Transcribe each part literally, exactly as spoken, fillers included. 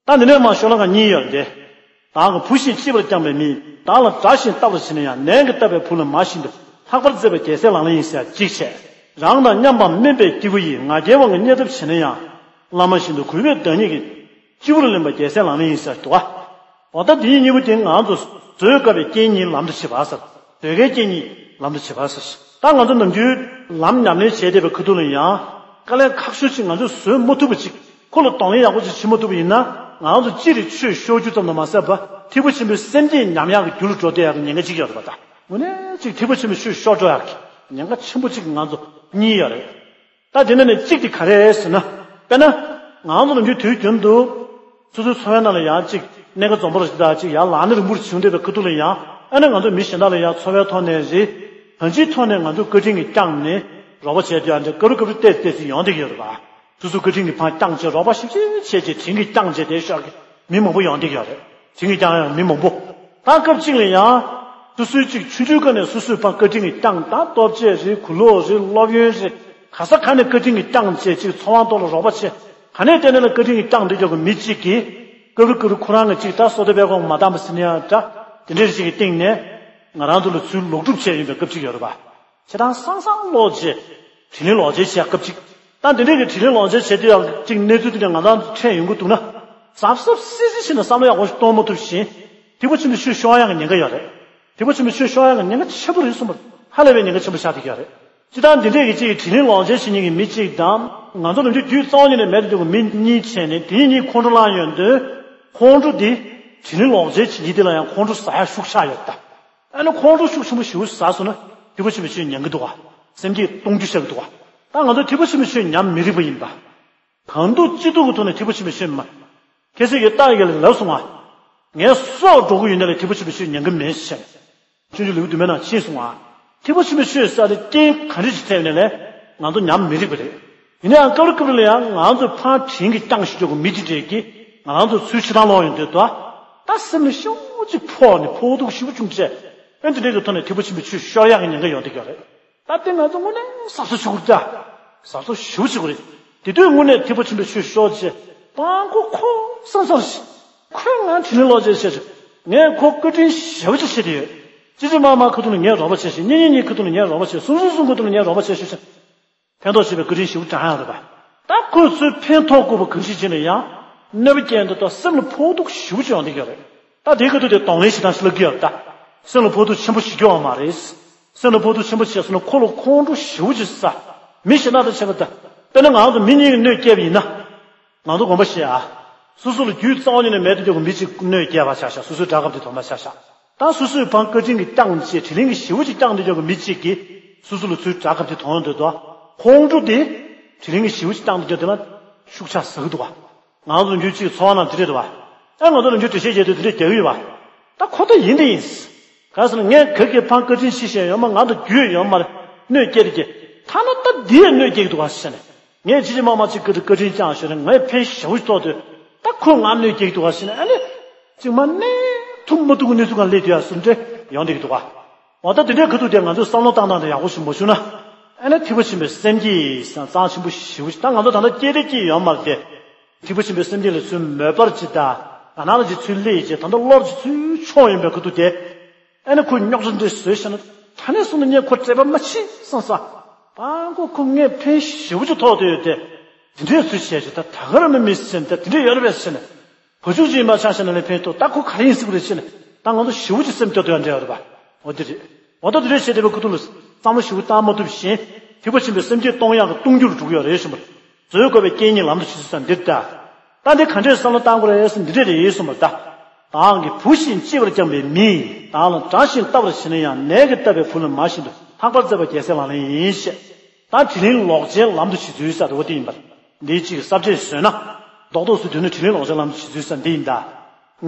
ད་འདི་ནས་མར་ཤོ་ལོ་ཀ་གཉིས་ཡོད་རེད། བདག་གི་བུ་བཞིན་གཅེས་པར་བསྐྱངས་པའི་མིས། བདག་ལ་དགྲ་བཞིན་ལྟ་བར་བྱས་ན་ཡང་། ནན་གྱིས་བཏབ་པའི་བུ་ལ་མ་བཞིན་དུ། ལྷག་པར་མཛད་པའི་རྒྱལ་སྲས་ལག་ལེན་ཡིན་ཟེར་གཅིག་བྱས། རང་དང་མཉམ་པའམ་དམན་པའི་སྐྱེས་བུ་ཡིས། ང་རྒྱལ་བ་ངས་བརྙས་བཏབ་བྱས་ན་ཡང་། བླ་མ་བཞིན་དུ་གུས་པས་བདག་ཉིད་ཀྱི། སྤྱི་བོར་ལེན་པ་རྒྱལ་སྲས་ལག་ལེན་ཡིན་ཟེར་འདུག་ག་འོ་ད་འདི་གཉིས་པོ་དེ་ང་ཚོ་བཟོད་དཀའ་བའི་རྐྱེན་གཉིས་ལམ་དུ་བྱེད་པ་ཟེར། བཟོད་དཀའི་རྐྱེན་གཉིས་ལམ་དུ་བྱེད་པ་ཟེར། ད་ང་ཚོ་ནམ་རྒྱུན་ལམ་ཉམས་ལེན་བྱས་བསྡད་པའི་ཁ་ཐུག་ལ་ཡང་། དཀའ་ལས་ཁག་ཤོས་ཅིག་ང་ཚོས་བཟོད་མ་ཐུབ་པ་ཅིག་ཁོ་ལ་གདོང་ལེན་ཡག་པོ་ཅིག་བྱེད་མ་ཐུབ་པ་ཡིན་ན། ང་ཚོ་སྤྱིར་ཆོས་ཤོར་རྒྱུ་ཙམ་དུ་མ་ཟད་པར། ཐེག་པ་ཆེན་པོའི་སེམས་བསྐྱེད་ཉམས་ཡག་གི་རྒྱུ་ལ་འགྲོ་བསྡད་ཡག་གི་ཉེན་ཁ་ཅིག་ཡོད་རེད་པ། ད་དངོས་གནས་ཅིག་ཐེག་པ་ཆེན་པོའི་ཆོས་ཤོར་འགྲོ་ཡག་གི་ཉེན་ཁ་ཆེན་པོ་ཅིག་ང་ཚོ་གཉིས་ཡོད་རེད། ད་དེ་ནས་ནི་གཅིག་དེ་ག་རེ་རེད་ཟེར་ན། དཔེར་ན། ང་ཚོ་ནམ་རྒྱུན་དུས་རྒྱུན་དུ། སོ་སོའི་འཚོ་བའི་ནང་ལ་ཡང་གཅིག་གནད་འགག་འཛོམས་པོ་རེ་ཞིག་དང་གཅིག་ཡར་ལངས་ནས་རིང་པོ་རེ་བྱུང་བསྡད་པའི་ཁ་ཐུག་ལ་ཡང་། ཨ་ནི་ང་ཚོ་མི་གཞན་དག་ལ་ཡང་འཚོ་བའི་ཐོག་ནས་རེད། གང་ཅིའི་ཐོག་ནས་ང་ཚོ་བཀའ་དྲིན་གྱིས་བསྐྱངས་ནས་རོགས་པ་བྱས་དུས་ཨ་འདྲ་སྐབས་རེ་སྐབས་རེ་ཏོག་ཙམ་ཏོག་ཙམ་ཡོང་བསྡད་ཀྱི་ཡོད་རེད་པ། སོ་སོ་བཀའ་དྲིན་གྱིས་ཕར་བསྐྱངས་བྱས་རོགས་པ་ཞིབ་ཞིབ་བྱས་བྱས་དྲིན་གྱིས་བསྐྱངས་བྱས་དེ་ཤོག་གི་མི་མང་པོ་ཡོང་བསྡད་ཀྱི་ཡོད་རེད། དེ་གཉིས་ཀྱང་ཡང་མི་མང་པོ། ད་སྐབས་གཅིག་ལ་ཡང་། སོ་སོའི་གཅིག་ཆུང་ཆུང་སྒང་ནས་སོ་སོས་ཕར་བཀའ་དྲིན་གྱིས་བསྐྱངས་དང་ལྟོ་ཆས་རེད། གོས་ལོག་རེད། སློབ་ཡོན་རེད། ག་ས་ག་ནས་བཀའ་དྲིན་གྱིས་བསྐྱངས་བྱས་གཅིག་འཚོ་བ་ཐོག་ལ་རོགས་པ་བྱས། ག་ནས་བལྟས་ན་ལ་བཀའ་དྲིན་གྱིས་བསྐྱངས་འདི་ཀྱོག་གི་མི་གཅིག་གིས། སྐབས་རེ་སྐབས་རེ་ཁོ་རང་གི་གཅིག་ད་བསོད་བདེ་དཔལ་གོང་མ་འདང་བ་ཟེར་ནས་ཡང་འདྲ། དེ་འདྲ་ཞིག་གི་སྟེང་ནས། ང་རང་ཚོ་ལ་ཚུར་ལོག་སྒྲུབ་བྱས་ཡོང་བའི་སྐབས་གཅིག་ཡོད་རེད་པ། ཁྱེད་རང་སང་སང་ལོག་རྗེས། དྲིན་ལན་ལོག་འཇལ་བྱེད་སྐབས་གཅིག་ད་འདི་འདྲས་ཀྱི་དྲིན་ལན་ལོག་འཇལ་བྱེད་དུས་ཡང་གཅིག་གནས་ཚུལ་དེ་འདྲ་ང་རང་ཚོ་འཕྲད་ཡོང་གི་འདུག་ན། གཟབ་གཟབ་སིལ་སིལ་བྱས་ནས་བསམ་བློ་ཡག་པོ་ཞིག་གཏོང་མ་ཐུབ་བཞིན། ཐེག་པ་ཆེན་པོའི་ཆོས་ཤོར་ཡག་གི་ཉེན་ཁ་ཡོད་རེད། ཐེག་པ་ཆེན་པོའི་ཆོས་ཤོར་ཡག་གི་ཉེན་ཁ་ཆེན་པོ་རེད་གསུངས་པ། ཧ་ལས་པའི་ཉེན་ཁ་ཆེན་པོ་ཆགས་བསྡད་ཀྱི་ཡོད་རེད། སྤྱིར་བཏང་འདི་འདྲས་ཀྱི་གཅིག་གི་དྲིན་ལན་ལོག་འཇལ་བྱེད་མཁན་གྱི་མི་གཅིག་དང་། ང་ཚོ་ནམ་རྒྱུན་རྒྱུད་གཙང་བོ་ཉིད་ནས་མེད་དུ་འཇུག་པའི་མི་གཉིས་བྱས་ནས་དེ་གཉིས་ཁོང་ཁྲོ་ལངས་ཡོང་དུས། ཁོང་ཁྲོ་འདི། དྲིན་ལན་ལོག་འཇལ་བྱེད་མཁན་དེ་ལ་ཡང་ཁོང་ཁྲོ་ཟ་ཡག་ཤུགས་ཆག་ཡོད་ད། ཨ་ནི་ཁོང་ཁྲོ་ཤུགས་ཆེན་པོ་ཞེ་པོ་ཟ་སོང་ན། ཐེག་པ་ཆེན་པོའི་ཆོས་ཉན་གྱི་འདུག་ག་སེམས་བསྐྱེད་གཏོང་རྒྱུ་ཆགས་ཀྱི་འདུག་ག་ད་ང་ཚོ་ཐེག་པ་ཆེན་པོའི་ཆོས་ཉམས་མི་རིགས་པ་ཡིན་པ། གང་ཐུབ་ཅི་ཐུབ་ཀྱི་ཐོག་ནས་ཐེག་པ་ཆེན་པོའི་ཆོས་མ། ཁ་སང་གི་རྟ་རྒན་ལགས་ལབ་སོང་ང་། ངའི་སྲོག་འགྲོ་གི་ཡོད་ན་ལས་ཐེག་པ་ཆེན་པོའི་ཆོས་ཉན་གི་མེད་ཟེར། ཆུང་ཆུང་ལེའུ་བདུན་པའི་ནང་ཕྱིན་སོང་ང་། ཐེག་པ་ཆེན་པོའི་ཆོས་ཟེར་དེ་རྐྱེན་ག་འདྲ་ཞིག་ཐེབས་ནས་ལས། ང་ཚོ་ཉམས་མི་རིགས་པ་རེད། ཡིན་ན་ཡང་སྐབས་རེ་སྐབས་རེ་ལ་ཡང་ང་ཚོས་ཕར་དྲིན་གྱིས་བསྐྱངས་ཞུ་རྒྱུ་གི་མི་དེ་འདྲས་ཀྱིས་ང་རང་ཚོ་ཚུར་ཕྱི་ཐང་སློག་ཡོང་དུས་དོ། ད་སེམས་ལ་ཤུགས་ཅིག་ཕོག་ནས་ཕོག་ཐུག་ཞེ་པོ་བྱུང་བྱས། ཨེ་འདི་འདྲས་ཀྱི་ཐོག་ནས་ཐེག་པ་ཆེན་པོའི་ཆོས་ཤོར་ཡག་གི་ཉེན་ཁ་ཡོང་བསྡད་ཀྱི་ཡོད་རེད། ད་ལྟའི་ང་ཚོ་དངོས་གནས་གཟབ་གཟབ་བྱེད་དགོས་རེད་ད། གཟབ་གཟབ་ཞེ་པོ་བྱེད་དགོས་རེད། དེ་དུས་དངོས་གནས་ཐེག་པ་ཆེན་པོའི་ཆོས་ཤོར་རྗེས་སྤྲང་པོ་ཁོ་བསམ་བསམ་ཞིག་ཁོས་ང་དྲིན་ལན་ལོག་འཇལ་བྱས་ཤིག་ངས་ཁོ་བཀའ་དྲིན་ཞེ་པོ་ཅིག་ཆེ་བསྡད་ཡོད། ཅི་ཅི་མ་མ་ཁ་ཐུག་ལ་ངས་རོགས་པ་བྱས་ཤིག་གཉིས་གཉིས་གཉིས་ཁ་ཐུག་ལ་ངས་རོགས་པ་བྱས། གསུམ་གསུམ་གསུམ་ཁ་ཐུག་ལ་ངས་རོགས་པ་བྱས་ཤིག་ཕན་ཐོགས་ཆེ་བའི་བཀའ་དྲིན་ཞེ་པོ་བསྐྱངས་ཡག་རེད་པ། ད་ཁོས་ཚུར་ཕན་ཐོགས་དགོས་པ་གང་ཞིག་བྱས་ན་ཡང་། གནོད་པ་སྐྱེལ་འདུག་ད་སེམས་ལ་ཕོག་ཐུག་ཞེ་པོ་ཅིག་ཡོང་བསྡད་ཀྱི་ཡོད་རེད། ད་དེའི་ཁ་ཐུག་དེ་གདོང་ལེན་བྱེད་སྟངས་ཤིག་ལབ་ཀྱི་ཡོད་རེད་ད། སེམས་ལ་ཕོག་ཐུག་ཆེན་པོ་བྱེད་རྒྱུ་ཡོད་མ་རེད། སེམས་ལ་ཕོག་ཐུག་ཆེན་པོ་བྱས་སོང་ན་ཁོ་ལ་ཁོང་ཁྲོ་ཞེ་པོ་ཅིག་ཟ། མི་གཞན་དག་དང་ཕྱད་པ་ད། དཔེར་ན་ང་ཚོ་མི་གཉིས་ཀྱིས་གནོད་བསྐྱལ་བ་ཡིན་ན། ང་ཚོ་དགོངས་པ་བཞེས་ཨ། སོ་སོ་ལ་རྒྱུད་གཙང་བོ་ཉིད་ནས་མེད་དུ་འཇུག་པའི་མི་གཅིག་གནོད་བསྐྱལ་བ་ཆ་བཞག་སོ་སོའི་དགྲ་ཁབ་དེ་དོར་མ་ཆ་བཞག་ད་སོ་སོས་ཕར་བཀའ་དྲིན་གྱིས་བསྐྱངས་བྱས་དྲིན་ལན་གྱི་ཞེ་པོ་ཅིག་བསྐྱངས་ཏེ་འཇོག་གི་མི་གཅིག་གིས་སོ་སོ་ལ་ཚུར་དགྲ་ཁབ་དེ་དོར་ཡོང་དུས་དོ། ཁོང་ཁྲོ་དེ། དྲིན་ལན་གྱི་ཞེ་པོ་ཅིག་བསྐྱངས་ཏེ་འཇོག་དེ་ལ། ཤུགས་ཆག་ཟ་གི་འདུག་བ། ང་ཚོ་ལོ་རྒྱུས་གཅིག་འཚོ་བ་ནང་དེ་འདྲས་འདུག་བ། ཨ་ང་ཚོ་ལོ་རྒྱུས་འགྲེལ་བཤད་བྱེད་དུས་དེ་འདྲས་རྒྱག་གི་ཡོད་བ། ད་ཁོ་ད་ཡིན་དེ་ཡིན། ག་རེ་ཟེར་ན་ངས་ག་གེ་ཕར་བཀའ་དྲིན་ཆེ་བཞིན་ཡོད་མ་ང་དང་རྒྱུས་ཡོད་མ་རེད། གནོད་སྐྱེལ་དེ་སྐྱེལ། ཐ་ན་ད་འདིས་གནོད་སྐྱེལ་གི་འདུག་བ་ཟེར་ནས། ངས་ཅི་ཅི་མ་མ་ཅིག་གི་བཀའ་དྲིན་བསྐྱངས་ཞོར་ནས་ངས་ཕན་ཞེ་པོ་ཞིག་ཐོགས་དུས། ད་ཁོས་ང་གནོད་སྐྱེལ་གྱི་འདུག་བ་ཟེར་ནས་ཨ་ནི། ཅིག་མ་གནས་ཐུབ་མ་ཐུབ་ཀྱི་གནས་ཚུལ་གང་སླེབས་དུས་ཡ་སུ་འདྲེ་ཡོང་བསྡད་ཀྱི་འདུག་བ། འོ་ད་དེ་འདྲའི་ཁ་ཐུག་དེ་ང་ཚོས་བསམ་བློ་བཏང་སྟངས་དེ་ཡག་པོ་ཞིག་མ་བྱུང་ན། ཨ་ནི་ཐེག་པ་ཆེན་པོའི་སེམས་བསྐྱེད་གཙང་ཆེན་པོ་ཞེ་པོ་ཞིག་ད་ང་ཚོ་ད་ལྟ་སྐྱེས་དེ་སྐྱེས་ཡོད་མ་རེད་དེ། ཐེག་པ་ཆེན་པོའི་སེམས་བསྐྱེད་ལ་ཚུར་མོས་པར་ཅིག་དང་། དགའ་སྣང་ལ་ཅིག་ཚུར་སླེབས་ཅིག་ད་ལྟ་བློར་ཅིག་ཚུར་ཕྱོགས་ཡོང་པའི་ཁ་ཐུག་དེ། ཨ་ནི་ཁོས་རྙོག་དྲ་འདི་བཟོས་བཞག་ན། ད་ནས་བཟུང་ནས་ངས་ཁོ་སྤྲད་པ་མ་བྱེད་བསམ་ས། པང་ཁོ་ཁོ་ངས་ཕན་ཞེ་པོ་ཅིག་ཐོགས་བསྡད་ཡོད་དེ། དེ་འདྲས་ཚུལ་བྱས་ཅིག་ད་ད་ག་རང་མི་མི་སེམས་ད་དེ་འདྲས་ཡོད་རེད་པས་ཟེར་ནས། བུ་ཆུང་ཅིག་ཡིན་པ་ཆ་བཞག་ན་ལས་ཕན་ཐོགས་ད་ཁོ་ག་རེ་ཡིན་སྲིད་པ་རེད་ཟེར་ནས། ད་ང་ཚོ་ཞེ་པོ་ཅིག་སེམས་སྐྱོ་དོན་འདྲ་ཡོད་རེད་པ། འོ་དེ་རེད། འོ་ད་དེ་འདྲས་བྱས་བསྡད་པའི་ཁ་ཐུག་ལ་བསམ་བློ་ཞེ་པོ་བཏང་མ་ཐུབ་བཞིན། ཐེག་པ་ཆེན་པོའི་སེམས་བསྐྱེད་གཏོང་ཡག་གི་གཏོང་རྒྱུ་ལ་འགྲོ་གི་ཡོད་རེད་གསུངས་པ། བཟོད་དགོས་པའི་རྐྱེན་གཉིས་ལམ་དུ་བྱེད་ཚུལ་ཟེར་འདི་རེད་ད། ད་འདི་ག་འདྲས་བསམ་བློ་བཏང་དགོས་རེད་ཟེར་འདི་འདྲས་རེད་གསུངས་པ་ད། བདག་གི་བུ་བཞིན་གཅེས་པར་བསྐྱངས་པའི་མིས། བདག་ལ་དགྲ་བཞིན་ལྟ་བར་བྱེད་ན་ཡང་། ནན་གྱིས་བཏབ་པའི་བུ་ལ་མ་བཞིན་དུ། ལྷག་པར་མཛད་པ་རྒྱལ་སྲས་ལག་ལེན་ཡིན་ཞེས། ད་དྲིན་ལན་ལོག་འཇལ་ལམ་དུ་བྱེད་ཚུལ་ཟེར་བ་དེ་ཡིན་པ། འདིའི་གཅིག་གི་ས་བཅད་བཟོས་ན། རྡོག་རྡོག་བཟོས་དུས་ནི་དྲིན་ལན་ལོག་འཇལ་ལམ་དུ་བྱེད་ཚུལ་ཟེར་འདི་ཡིན་ད།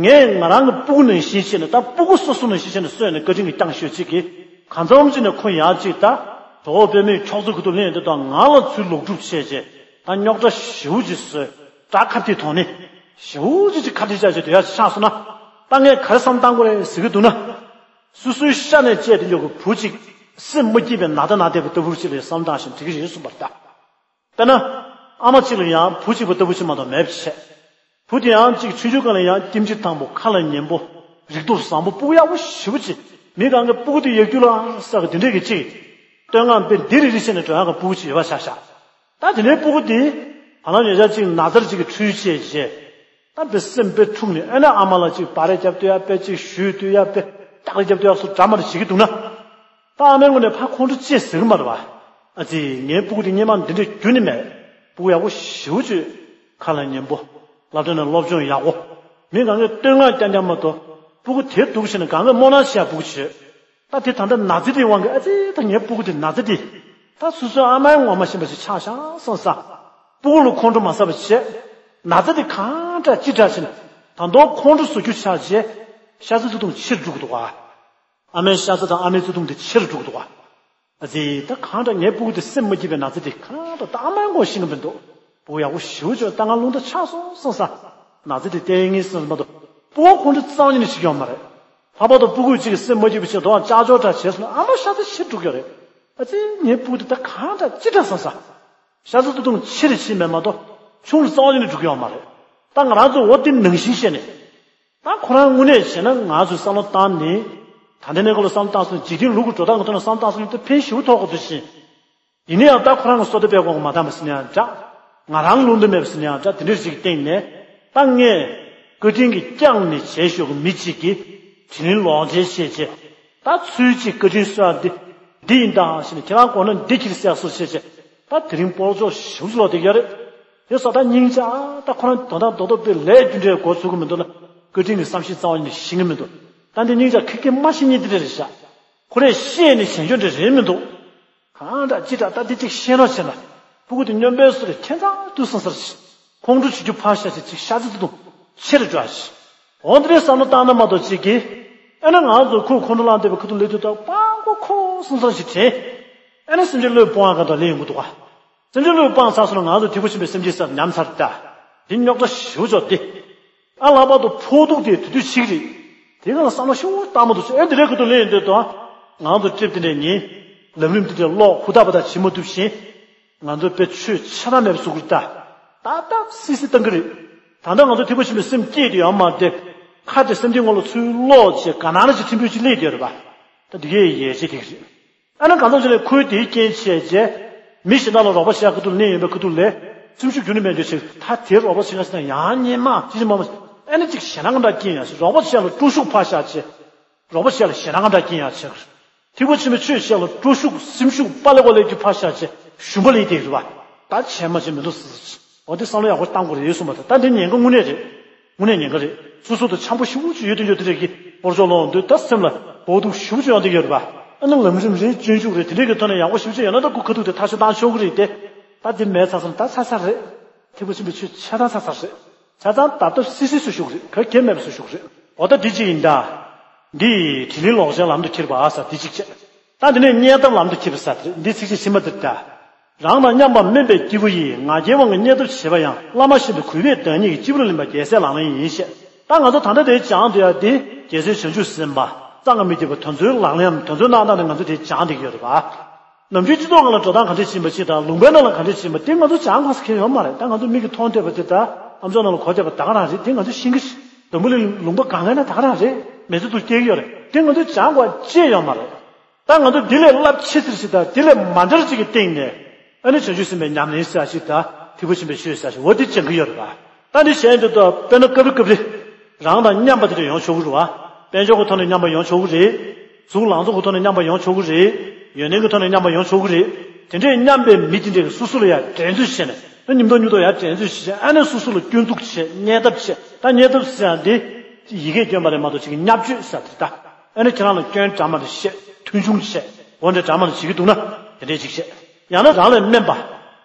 ངས་ང་རང་གི་སྤུ་གུ་ནང་བཞིན་བྱས་ནས་ད་སྤུ་གུ་སོ་སོ་ནང་བཞིན་བྱས་ནས་གསོས་ནས་བཀའ་དྲིན་གྱིས་བསྐྱངས་ཤོད་ཅིག་གིས། གང་འཚམ་ཅིག་ནས་ཁོ་ཡང་ཅིག་ད། གྲོགས་པོ་དཔེ་མེད་ཁྱོག་ཚོ་ཁུ་ཐུག་ལེན་འདི་དང་ང་ལ་ཚུར་ལོག་སྒྲུབ་བྱས་རྗེས། ད་རྙོག་དྲ་ཞེ་པོ་ཅིག་བཟོས། དགྲ་ཁ་གཏད་དོགས་ནས། ཞེ་པོ་ཅིག་ཅིག་ཁ་གཏད་བཅག་བྱས་དུས་ཡ་ཆགས་སོང་ན། ད་ངས་ག་རེ་བསམ་བཏང་དགོས་རེད་ཟེར་གྱི་འདུག་ན། སོ་སོའི་ཤ་ནས་བཅད་དེ་འཇོག་གི་བུ་གཅིག་སེམས་མ་སྐྱིད་པའི་ན་ད་ན་བསྡད་པ་ལྟ་བུ་ཅིག་ལ་བསམ་བཏང་ཞིང་འགྲིག་གི་རེད་གསུངས་པ་རེད་ད། དཔེར་ན། ཨ་མ་གཅིག་ལ་ཡང་བུ་གཅིག་པ་ལྟ་བུ་ཅིག་མ་གཏོགས་མེད་པ་བྱས། བུ་དེ་ཡང་གཅིག་ཆུང་ཆུང་སྒང་ལ་ཡང་ལྟེམ་ཅིག་ཐང་པོ། ཁ་ལ་ཉན་པོ། རིག་སྟོབས་བཟང་པོ། སྤུ་གུ་ཡག་པོ་ཞེ་པོ་ཅིག་མི་གང་གི་སྤུ་གུ་དེ་ཡར་རྒྱུག་ལ་ས་གི་དེ་འདྲས་ཀྱི་ཅིག་བསྟོད་བསྔགས་དཔེ་འདི་རེ་རེ་བྱས་ནས་འགྲོ་ཡག་གི་སྤུ་གུ་ཅིག་ཡོད་པ་ཆགས་ཤག་ད་དེ་འདྲའི་སྤུ་གུ་དེ་ཧ་ལམ་ཉེ་ཆར་ཅིག་ན་ཚར་ཅིག་གི་འཕྲུལ་ཆས་བྱས། ད་དཔེ་སེམས་དཔེ་འཁྲུགས་ནས། ཨེ་ན་ཨ་མ་ལ་ཅིག་སྦ་རས་རྒྱབ་སྟོད་ཡ་དཔེ། ཅིག་གཞུ་སྟོད་ཡ་དཔེ། སྟག་རས་རྒྱབ་སྟོད་ཡ་སོགས་འདྲ་མ་འདྲ་བྱེད་ཀྱི་འདུག་ན། ད་ཨ་མའི་ངོས་ནས་ཕར་ཁོང་ཁྲོ་ཅི་ཟེར་གི་མ་རེད་བ། ཨ་ཙི། ངའི་སྤུ་གུ་དེ་སྔོན་མ་འདི་འདྲ་ཁྱོན་ནས་མེད། སྤུ་གུ་ཡག་པོ་ཞེ་པོ་ཅིག་ཁ་ལ་ཉན་པོ། སློབ་གྲྭ་ནས་སློབ་སྦྱོང་ཡག་པོ། མི་གང་གས་བསྟོད་བསྔགས་རྐྱང་རྐྱང་མ་གཏོགས། སྤུ་གུ་དེ་སྡུག་བྱས་ནས་གང་གས་རྨོངས་གནང་བྱེད་ཡ་སྤུ་གུ་བྱོས། ད་དེ་ད་ལྟ་ན་ཚ་དེའི་དབང་གིས། ཨ་ཙི། ད་ངའི་སྤུ་གུ་དེ་ན་ཚ་དེ། ད་སོ་སོའི་ཨ་མའི་ངོ་མ་ཤེས་པ་ཞིག་ཆགས་ཤག་བསམ་ས། སྤུ་གུ་ལ་ཁོང་ཁྲོ་མ་ཟ་བ་བྱས། ན་ཚ་དེ་གང་དྲག་ཅི་དྲག་བྱས་ནས་ད་དུང་ཁོང་ཁྲོ་ཟ་རྒྱུ་ཆགས་བྱས། ཤ་ཚ་ཚ་གདུང་ཆེ་རུ་འགྲོ་གི་འདུག་ག་ཨ་མའི་ཤ་ཚ་དང་ཨ་མའི་ཚ་གདུང་དེ་ཆེ་རུ་འགྲོ་གི་འདུག་ག་ཨ་ཙི། ད་གང་དྲག་ངའི་སྤུ་གུ་དེ་སེམས་མ་སྐྱིད་པའི་ན་ཚ་དེ་གང་དྲག་ད་ཨ་མའི་མགོ་ཤེས་ཀྱི་མི་འདུག་སྤུ་གུ་ཡག་པོ་ཞེ་པོ་བྱུང་། ད་ང་རླུང་རྟ་ཆག་སོང་བསམ་ས། ན་ཚ་དེ་བསྟེན་ངེས་བསམ་ས་མ་གཏོགས། སྤུ་གུ་ཁོང་ཁྲོ་རྩ་བ་ཉིད་ནས་བྱེད་ཀྱི་ཡོད་མ་རེད། ལྷག་པར་དུ་སྤུ་གུས་གཅིག་གི་སེམས་མ་སྐྱིད་པ་བྱས་དོ་ཅག་ཅོག་འདྲ་བྱས་སོང་ན་ཨ་མ་ཤ་ཚ་ཆེ་འགྲོ་གི་རེད། ཨ་ཙི། ངའི་སྤུ་གུ་དེ་ད་གང་དྲག་ཅི་དྲག་བསམ་ས། ཤ་ཚ་ཚ་གདུང་ཆེ་རེ་ཕྱིན་མེད་མ་གཏོགས་ཆུང་རུ་རྩ་བ་ཉིད་ནས་འགྲོ་གི་ཡོད་མ་རེད། ད་ང་རང་ཚོ་འོ་དེ་ནང་བཞིན་བཤད་ནས། ད་ཁོ་རང་དངོས་གནས་བྱས་ན་ང་ཚོས་བསམ་བློ་བཏང་ནས། ད་ལྟའི་གནས་སྐབས་ལ་བསམ་བློ་བཏང་སོང་། འཇིག་རྟེན་ལུགས་ཀྱི་འགྲོ་སྟངས་ཀྱི་ཐོག་ནས་བསམ་བློ་བཏང་སོང་ན་དེ་ཕན་ཞེ་པོ་ཐོགས་དགོས་འདུག་ཕྱིན། ཡིན་ན་ཡང་ད་ཁོ་རང་གི་བསོད་བདེ་དཔལ་དགོངས་མ་འདང་བ་ཟེར་ན་ཡང་འདྲ། ང་རང་ལུང་བསྟན་མེད་པ་ཟེར་ན་ཡང་འདྲ། དེ་འདྲའི་ཞིག་གི་སྟེང་ནས། ད་ངས་བཀའ་དྲིན་གྱིས་བསྐྱངས་ནས་བྱས་ཞོག་གི་མི་གཅིག་གིས་དྲིན་ལན་ལོག་འཇལ་བྱས་བྱས། ད་ཚུལ་གཅིག་བཀའ་དྲིན་གསོལ་བ་འདི་འདི་ཡིན་ད་ཟེར་ནས། ཁྱེད་རང་དགོངས་ན་འདི་ཁྱེར་བསགས་སོ་བྱས་བྱས། ད་དེ་རིང་སྤོ་ལོ་ཅོག་ཞིབ་ལོག་བསྡད་ཀྱི་ཡོད་རེད། དེ་སོགས་ད་སྙིང་རྗེ། ད་ཁོ་རང་དོན་དག་རྡོག་རྡོག་དཔེ་ལས་རྒྱུ་འབྲས་མགོ་ཚོས་ཀྱི་མི་འདུག་ལ། བཀའ་དྲིན་གྱི་བསམ་ཤེས་རྩ་བ་ཉིད་ནས་ཤེས་ཀྱི་མི་འདུག་ད་འདི་སྙིང་རྗེ་ཁེ་ཁེ་མ་ཤེས་ཉིད་དེ་འདྲ་རེད་ཤག་ཁོ་རས་ཤེས་ནས་བྱེད་རྒྱུ་འདྲ་རེད་མི་འདུག་གང་འདྲ་ཅི་འདྲ་ད་འདི་གཅིག་ཤེས་རོགས་བྱས་ན། སྤུ་གུ་དེ་སྨྱོན་པའི་བཟོ་རེད། ཁྱད་མཚར་དུ་སོང་ཟེར་ཞིག་ཁོང་ཁྲོ་བྱེད་རྒྱུ་ཕར་བཞག་བྱས། ཅིག་ཤ་ཚ་ཚ་གདུང་ཆེ་རུ་འགྲོ་ཞིག་འོ་འདི་འདྲའི་བསམ་བློ་བཏང་ན་མ་གཏོགས་གཅིག་གིས། ཨེ་ན་ང་ཚོ་ཁོས་ཁོང་ཁྲོ་ལངས་བསྡད་པའི་ཁ་ཐུག་སླེབས་དུས། ད་སྤྲང་པོ་ཁོ་སོང་ཙང་ཞིག་དྲན། ཨེ་ན་སེམས་ཅན་བློས་སྤོང་ཡག་ག་འདྲ་སླེབས་ཡོང་གི་འདུག་ག་སེམས་ཅན་བློས་སྤངས་ཚར་སོང་ན་ང་ཚོ་ཐེག་པ་ཆེན་པོའི་སེམས་ཅན་ཟེར་ཉམས་ཚར། ད་འདི་རྙོག་དྲ་ཞེ་པོ་ཅིག་འདི། ཨ། ལྷག་པར་དུ་ཕོག་ཐུག་དེ་དེ་དུས་ཕྱིས་རེད། དེ་ག་ལ་བསམ་བློ་ཞིབ་པོ་བཏང་མ་འདུག་ཟེར། ཨེ་འདི་འདྲའི་ཁ་ཐུག་སླེབས་ཡོང་དུས་དང་། ང་ཚོ་ཊིབ་དེ་འདྲ་ཡིན། ལམ་རིམ་དེ་འདྲ་ཀློག་ཧུར་ཐག་པ་ད་བྱེད་མ་ཐུབ་བཞིན། ང་ཚོ་དཔེ་ཆོས་ཆ་ཚང་མེད་པ་བཟོ་གི་རེད། ད་ད་ད་སི་སི་བཏང་གི་རེད། ད་ལྟ་ང་ཚོ་ཐེག་པ་ཆེན་པོའི་སེམས་བསྐྱེད་དེ་ཡོད་མ་རེད། ཁ་དེ་སེམས་ཅན་ངོ་ལ་ཚུར་ཀློག་བྱས། ག་ན་ར་ཅིག་ཕྲན་བུ་ཅིག་སླེབས་བསྡད་ཡོད་རེད་པ། ད་འདི་གའི་ཡལ་ཆེ་དེ་གི་རེད། ཨ་ན་གང་ལྟར་བྱས་ནས་ཁོས་དེའི་རྐྱེན་བྱས་རྗེས། མི་གཞན་དག་ལ་རོགས་པ་བྱེད་ཡག་ཁ་ཐུག་ལ་སླེབས་ཡོང་པའི་ཁ་ཐུག་ལ། སེམས་ཤུགས་རྒྱུན་ནས་མེད་འདོད་བྱས། ད་དེར་རོགས་པ་བྱེད་ག་ཟེར་ན་ཡང་སྙན་མ་ཅི་ཅི་མ་མ། ཨ་ནི་ཅིག་ཞེད་སྣང་འདྲ་སྐྱེ་ཡོང་ཞིག་རོགས་པ་བྱེད་ཡག་ལ་སྤྲོ་ཤུགས་ཕར་བཞག་བྱས། རོགས་པ་བྱེད་ཡག་ལ་ཞེད་སྣང་འདྲ་སྐྱེ་ཡོང་ཞིག་ཐེག་པ་ཆེན་པོའི་ཆོས་བཤད་ལ་སྤྲོ་ཤུགས་སེམས་ཤུགས་པ་ལེ་པ་ལེ་རྒྱུ་ཕར་བཞག་བྱས། ཞུམ་པ་ལེ་དེ་རེད་པ། ད་བྱས་མ་བྱས་མི་འདུག་ཟེར། འོ་དེ་བསམ་བློ་ཡག་པོ་བཏང་དགོས་རེད་གསུངས་པ་དང་། ད་འདི་ཉེན་ཁ་དངོས་གནས་རེད། དངོས་གནས་ཉེན་ཁ་རེད། སོ་སོ་དང་འཆམ་པོ་ཞེ་པོ་ཅིག་ཡོད་དུས་ཡོད་དུས་རེད་ཀྱི་སྤོ་ལོ་ཅོག་ལོག་འདུག་ད་སེམས་ལ་ཕོག་ཐུག་ཞེ་པོ་ཅིག་ཡོང་བསྡད་ཡོད་རེད་པ། ཨ་ནི་ལམ་རིམ་རེད། སྤྱོད་འཇུག་རེད། དེ་འདྲས་ཀྱི་ཐོག་ནས་ཡག་པོ་ཞེ་པོ་ཅིག་ཡོད་ན། ད་ཁོ་ཁ་ཐུག་དེ་ཐག་གཅོད་བཏང་ཆོག་གི་རེད་དེ། ད་འདི་མེད་ཚར་སོང་། ད་ཚར་ཚར་རེད། ཐེག་པ་ཆེན་པོའི་ཆོས་ཆ་ཚང་ཚར་ཚར་རེད། ཆ་ཚང་ད་ལྟ་སི་སི་བཟོ་ཞུ་གི་རེད། ག་གེ་མེད་པ་བཟོ་ཞུ་གི་རེད། འོ་ད་འདི་གཅིག་ཡིན་ད། འདི་དྲིན་ལན་ལོག་འཇལ་ལམ་དུ་ཁྱེར་བ་ཟེར་འདི་གཅིག་བྱས། ད་འདི་ནས་བསྙད་ཐབས་ལམ་དུ་ཁྱེར་བ་ཟེར་འདི་ཚིགས་བཅད་ཕྱི་མ་འདིར་ད། རང་དང་མཉམ་པ་དམན་པའི་སྐྱེས་བུ་ཡིས། ང་རྒྱལ་དབང་གིས་བསྙད་ཐབས་བྱེད་པ་ཡང་། བླ་མ་ཞིག་ཏུ་གུས་པས་བདག་ཉིད་ཀྱི། སྤྱི་བོར་ལེན་པ་རྒྱལ་སྲས་ལག་ལེན་ཡིན་ཞེས། ད་ང་ཚོ་ད་ལྟ་དེ་སྦྱང་དུ་ཡ་འདི་རྒྱལ་སྲས་བྱང་ཆུབ་སེམས་དཔའ་གཙང་ང་མི་བདེ་བ་དེ་ཚོའི་ལག་ལེན་དེ་ཚོའི་གནང་སྟངས་དེ་ང་ཚོ་དེ་སྦྱང་བསྡད་ཀྱི་ཡོད་རེད་པ། ནམ་རྒྱུན་སྤྱི་ཚོགས་ནང་ལ་འགྲོ་སྟངས་ག་འདྲས་ཕྱིན་པ་ཅིག་དང་། ལུང་པའི་ནང་ལ་ག་འདྲས་ཕྱིན་པ་དེ་ང་ཚོ་སྦྱང་དགོས་ས་གང་ཡང་ཡོད་མ་རེད། ད་ང་ཚོ་མིག་གིས་མཐོང་བསྡད་པ་དེ་དང་། ཨ་མཆོག་ནང་ལ་གོ་བསྡད་པ་ད་ག་རང་རེད། དེ་ང་ཚོ་ཤེས་ཀྱི་རེད། འཛམ་བུ་གླིང་ལུང་པ་གང་ག་ན་ད་ག་རང་རེད། མི་ཚེ་ཐུགས་སྐྱེལ་གྱི་ཡོད་རེད། དེ་ང་ཚོས་སྦྱང་དགོས་ཅི་ཡོད་མ་རེད། ད་ང་ཚོ་འདི་ལས་རླབས་ཆེ་ཟེར་ཞིག་དང་། འདི་ལས་མ་འདྲ་ཞིག་གི་སྟེང་ནས། ཨ་ནི་བྱང་ཆུབ་སེམས་དཔའི་ཉམས་ལེན་ཟེར་ཞིག་དང་། ཐེག་པ་ཆེན་པོའི་ཆོས་ཟེར་ཞིག་འོ་དེ་སྦྱང་གི་ཡོད་རེད་པ། ད་འདི་གཞན་དུ་ད་དཔེར་ན་སྐབས་རེ་སྐབས་རེ། རང་དང་མཉམ་པ་དེ་འདྲ་ཡོང་ཆོག་གི་རེད་པ། དཔལ་འབྱོར་གྱི་ཐོག་ནས་མཉམ་པ་ཡོང་ཆོག་གི་རེད། གཟུགས་ལང་ཚོ་གི་ཐོག་ནས་མཉམ་པ་ཡོང་ཆོག་གི་རེད། ཡོན་ཏན་གྱི་ཐོག་ནས་མཉམ་པ་ཡོང་ཆོག་གི་རེད། དེ་འདྲའི་མཉམ་པའི་མི་དེ་འདྲས་ཀྱིས་སོ་སོ་ལ་ཡར་འགྲན་རྩོད་བྱས་ནས། ཨ་ནི་མཉམ་དུ་མཉམ་དུ་ཡར་འགྲན་རྩོད་བྱས། ཨ་ནི་སོ་སོ་ལ་སྐྱོན་འཛུགས་བྱས། བསྙད་ཐབས་བྱས། ད་བསྙད་ཐབས་ཟེར་ཡག་འདི་ཡི་གེས་སྐྱོན་པ་རེད་མ་གཏོགས་ཅིག་བརྙས་བཅོས་ཟེར་དེ་ད། ཨ་ནི་ཁྱེད་རང་ལ་སྐྱོན་འདྲ་མི་འདྲ་བཤད། མཐོང་ཆུང་བྱས། འོ་འདྲ་འདྲ་མི་འདྲ་བྱེད་ཀྱི་འདུག་ན། དེ་འདྲས་ཅིག་བཤད། ཡང་ན་རང་ལས་དམན་པ།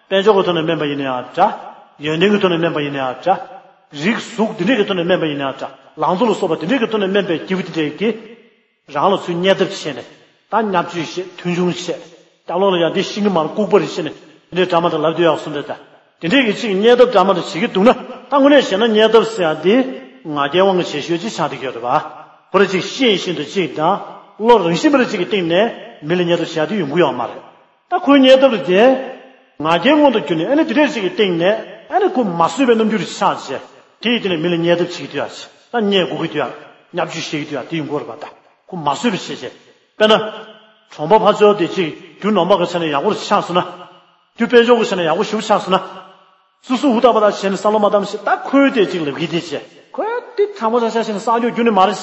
དཔལ་འབྱོར་གྱི་ཐོག་ནས་དམན་པ་ཡིན་ན་ཡང་འདྲ། ཡོན་ཏན་གྱི་ཐོག་ནས་དམན་པ་ཡིན་ན་ཡང་འདྲ། རིགས་གཟུགས་འདི་འདྲས་ཀྱི་ཐོག་ནས་དམན་པ་ཡིན་ན་ཡང་འདྲ། ལང་ཚོ་ལ་སོགས་པ་འདི་འདྲས་ཀྱི་ཐོག་ནས་དམན་པའི་སྐྱེས་བུ་དེ་འདྲས་ཀྱིས། རང་ལ་ཚུར་བརྙས་ཐབས་བྱས་ནས། ད་བརྙས་བཅོས་བྱས། མཐོང་ཆུང་བྱས། སྐྱབས་ལོག་ལ་ཡང་འདི་ཤེས་ཀྱི་མ་རེད། ལྐུགས་པ་རེད་ཟེར་ནས་དེ་འདྲའི་འདྲ་མི་འདྲ་ལབ་སྡོད་ཡག་བཟོ་འདྲ་ད། དེ་འདྲའི་གི་ཅིག་བརྙས་ཐབས་འདྲ་མི་འདྲ་བྱེད་ཀྱི་འདུག་ན། ད་དངོས་གནས་བཤད་ན་བརྙས་ཐབས་ཟེར་ཡག་འདི་ང་རྒྱལ་དབང་གིས་བྱེད་ཤོས་ཅིག་ཆགས་བསྡད་ཀྱི་ཡོད་རེད་པ། ཁོ་རང་ཅིག་ཤེས་བཞིན་དུ་ཅིག་དང་། བློ་རང་བཞིན་པ་རེ་ཅིག་གི་སྟེང་ནས་མི་ལ་བརྙས་ཐབས་བྱེད་ཡག་དེ་ཡོང་གི་ཡོད་མ་རེད། ད་ཁོའི་བརྙས་ཐབས་དེ་ང་རྒྱལ་མངོན་དུ་གྱུར་ནས། ཨ་ནི་དེ་འདྲས་ཅིག་གི་སྟེང་ནས་ཨ་ནི་ཁོ་མ་བཟོད་པའི་རྣམ་འགྱུར་ཆགས་བྱས། དེ་ཡི་དེ་ནས་མི་ལ་བརྙས་ཐབས་བྱེད་ཀྱི་འདུག་ཡ། ད་བརྙས་དགོས་ཀྱི་འདུག་ཡ། བརྙས་བཅོས་བྱེད་ཀྱི་འདུག་ཡ། དེ་ཡོང་གི་རེད་པ། ད་ཁོ་མ་བཟོད་པ་བྱས་བྱས། དཔེར་ན། གྲོང་པ་ཕར་ཕྱོགས་དེ་གཅིག་རྒྱུ་ནོར་མ་གི་ཆ་ནས་ཡག་པོ་རུ་ཆགས་སོང་ན། རྒྱུ་དཔལ་འབྱོར་གྱི་ཆ་ནས་ཡག་པོ་ཞེ་པོ་ཆགས་སོང་ན། སོ་སོ་འུ་ཐག་པ་དག་བྱས་ནས་བསམ་བློ་མ་བཏང་ཞིག་ད་ཁོའི་དེ་གཅིག་ལབ་ཀྱི་དེ་བྱས། ཁོས་དེ་དྲང་པོ་ཆ་ཆ་བྱས་ནས་བསགས་རྒྱུ་རྒྱུ་ནི་མ་རེད།